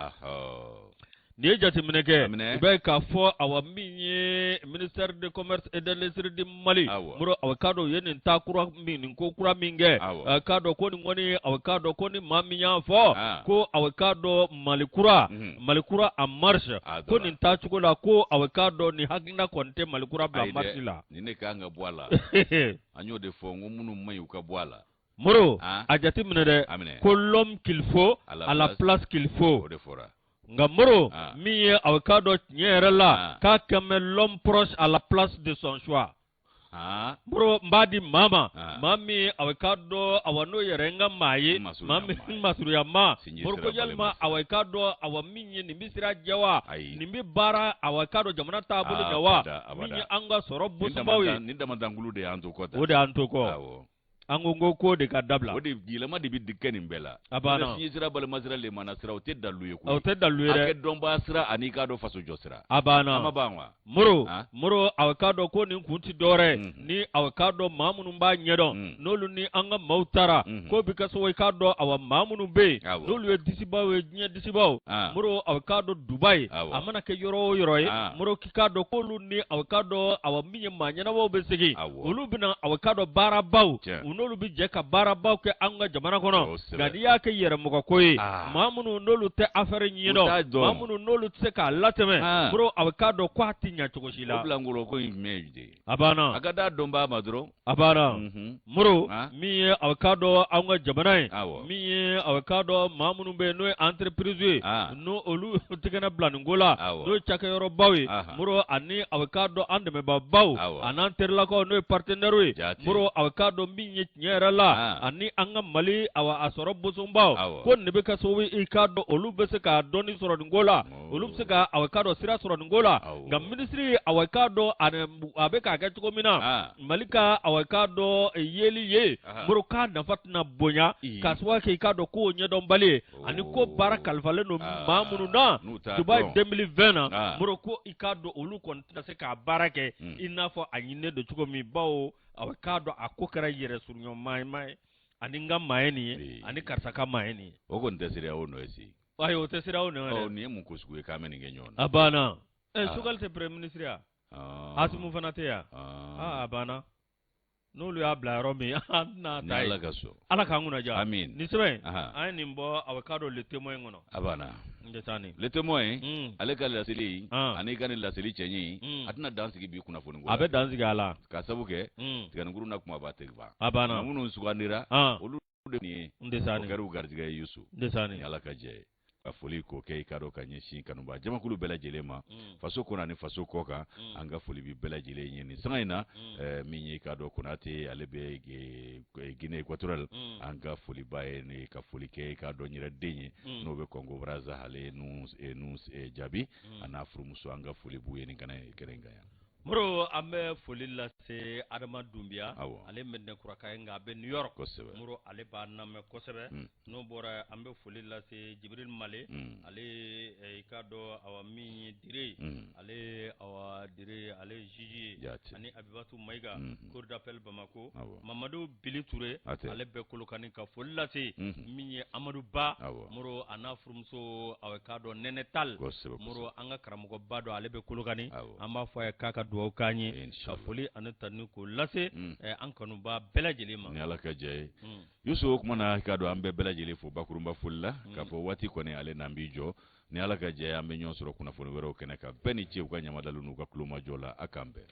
N'i ye jateminɛ kɛ, i b'a ye k'a fɔ awa min ye ministère de commerce et de l'industrie du Mali, Moro, aw k'a dɔn u ye nin taa kura min, nin ko kura min kɛ, aw k'a dɔn ko nin kɔni, aw k'a dɔn ko ni maa min y'a fɔ ko aw k'a dɔn Mali kura, Mali kura en marche, ko nin taacogo la, ko aw k'a dɔn nin hakilina kɔni tɛ Mali kura bila marche la. Nin de kan ka bɔ a la. An y'o de fɔ n ko minnu man ɲi, u ka bɔ a la. Moro, a jateminɛ dɛ, ko l'homme qu'il faut à la place qu'il faut. O de fɔra. Nka Moro, min ye aw k'a dɔn tiɲɛ yɛrɛ la, k'a kɛmɛ l'homme proche à la place de son choix. Moro, n b'a di maa ma, maa min aw k'a dɔn awa n'o yɛrɛ n ka maa ye, maa min masurunya ma. Moro, ko yalima aw k'a dɔn awa min ye nin bɛ sira jɛ wa, nin bɛ baara aw k'a dɔn jamana taabolo ɲɛ wa, min ye an ka sɔrɔ bosobaw ye. Nin damadankulu de y'an to kɔ. O de y'an to kɔ. An ko ko de ka dabila. O de yɛlɛma de bɛ kɛ nin bɛɛ la. A banna. Fiɲɛ sira, balima sira, lemana sira, o tɛ dalu ye koyi. O tɛ dalu ye dɛ. A kɛ dɔnbaa sira ani i k'a dɔn faso jɔ sira. A banna. A ma ban wa? Moro, Moro, aw k'a dɔn ko nin kun tɛ dɔwɛrɛ ye ni aw k'a dɔn maa minnu b'a ɲɛdɔn, n'olu ni an ka maaw taara, k'o bɛ kɛ sababu ye k'a dɔn awa maa minnu bɛ yen, n'olu ye disibaw ye, diɲɛ disibaw, Moro, aw k'a dɔn Dubayi, a mana kɛ yɔrɔ o yɔrɔ ye, Moro, k'i k'a dɔn k'olu ni aw k'a dɔn awa min ye maa ɲɛnamaw bɛ segin, olu bɛna aw k'a dɔn baarabaw, u n'olu bɛ jɛ ka baarabaw kɛ an ka jamana kɔnɔ. Nka n'i y'a kɛ yɛrɛmɔgɔko ye, maa minnu n'olu tɛ affaire ɲɛdɔn, maa minnu n'olu tɛ se k'a latɛmɛ, Moro, aw k'a dɔn k'a tɛ ɲɛ cogo si la. O bilankolo ko in jumɛn ye de ye? A banna. A ka d'a dɔnbaa ma dɔrɔn. A banna. Moro, min ye aw k'a dɔn anw ka jamana ye, min ye aw k'a dɔn maa minnu bɛ yen n'o ye entreprise ye, n'o olu tɛgɛ bila nin ko la, n'o ye cakɛyɔrɔbaw ye, Moro, ani aw k'a dɔn an dɛmɛbaabaw an'an terilakaw n'o ye partenaires ye, Moro, aw k'a dɔn min ye tiɲɛ yɛrɛ la, ani an ka Mali awa a sɔrɔ bosonbaw, ko nin bɛ kɛ sababu ye i k'a dɔn olu bɛ se ka dɔnni sɔrɔ nin ko la, olu bɛ se ka aw k'a dɔn sira sɔrɔ nin ko la. Nka minisiri, aw k'a dɔn a bɛ k'a kɛ cogo min na, Mali ka aw k'a dɔn yeli ye, Moro, k'a nafa tɛna bonya k'a sababu kɛ i k'a dɔn k'o ɲɛdɔnbali ye, ani ko baara kalifalen don maa minnu na Dubayi 2020 na, Moro, ko i k'a dɔn olu kɔni tɛna se k'a baara kɛ i n'a fɔ a ɲininen don cogo min, bawo aw k'a dɔn a ko kɛra yɛrɛ surunya ye, ani n ka maa ye nin ye, ani karisa ka maa ye nin ye. O kɔni tɛ CEDEAO nɔ ye si. Ayi, o tɛ CEDEAO nɔ ye dɛ. Nin ye mun ko sugu ye k'an bɛ nin kɛ ɲɔgɔn na? A banna. Choguel tɛ premier ministre ya? Assimi fana tɛ yan? A banna. N'olu y'a bila yɔrɔ min, an tɛna ta yen. Ala ka sɔn. Ala k'an kunna diya. Amin. Nin sɛbɛn, an ye nin bɔ aw k'a dɔn Le Témoin kɔnɔ. A banna. N tɛ taa nin. Le Témoin, ale ka laseli ani ka nin laseli cɛɲi, a tɛna dan sigi bi kunnafoni ko la. A bɛ dan sigi a la. K'a sabu kɛ tiganikuru na kumaba tɛ ban. A banna. Minnu sugandira, olu de nin ye. N tɛ taa nin. O kɛra u garijɛgɛ ye, Yusu. N tɛ taa nin. Ni Ala ka jɛ ye. Ka foli k'o kɛ i k'a dɔn ka ɲɛsin kanubaa jamakulu bɛɛ lajɛlen ma, faso kɔnɔ ani faso kɔ kan. An ka foli bɛ bɛɛ lajɛlen ye nin sanga in na. Min ye i k'a dɔn Konate, ale bɛ Guinée équatoriale, an ka foli b'a ye, ni ka foli kɛ i k'a dɔn n yɛrɛ den ye, n'o bɛ Congo Brazza, ale ye nu jaabi a n'a furumuso, an ka foli b'u ye nin kɛnɛ in kan yan. Moro, an bɛ foli lase Adama Dunbiya, ale Mɛdinɛkuraka ye, nka a bɛ New York. Moro, ale b'a lamɛn kosɛbɛ. N'o bɔra, an bɛ foli lase Jibril Male, ale i k'a dɔn awa min ye Dire, ale awa Dire, ale ye juge ye, ani Abibatu Mayiga, cour d'appel Bamako, Mamadu Bili Ture, ale bɛ Kolokani, ka foli lase min ye Amadu Ba, Moro, a n'a furumuso awa k'a dɔn Nɛnɛ Tal, Moro, an ka karamɔgɔba dɔ, ale bɛ Kolokani, an b'a fɔ a ye k'a ka dugawu k'an ye, ka foli ani tanuni k'o lase an kanuba bɛɛ lajɛlen ma. Ni Ala ka jɛ ye. Yusu, o tuma na i k'a dɔn an bɛ bɛɛ lajɛlen fo bakurunba foli la, k'a fɔ waati kɔni ale n'an b'i jɔ. Ni Ala ka jɛ, an bɛ ɲɔgɔn sɔrɔ kunnafoni wɛrɛw kɛnɛ kan. Bɛɛ ni ce u ka ɲamadalu n'u ka tulomajɔ la. A k'an bɛn.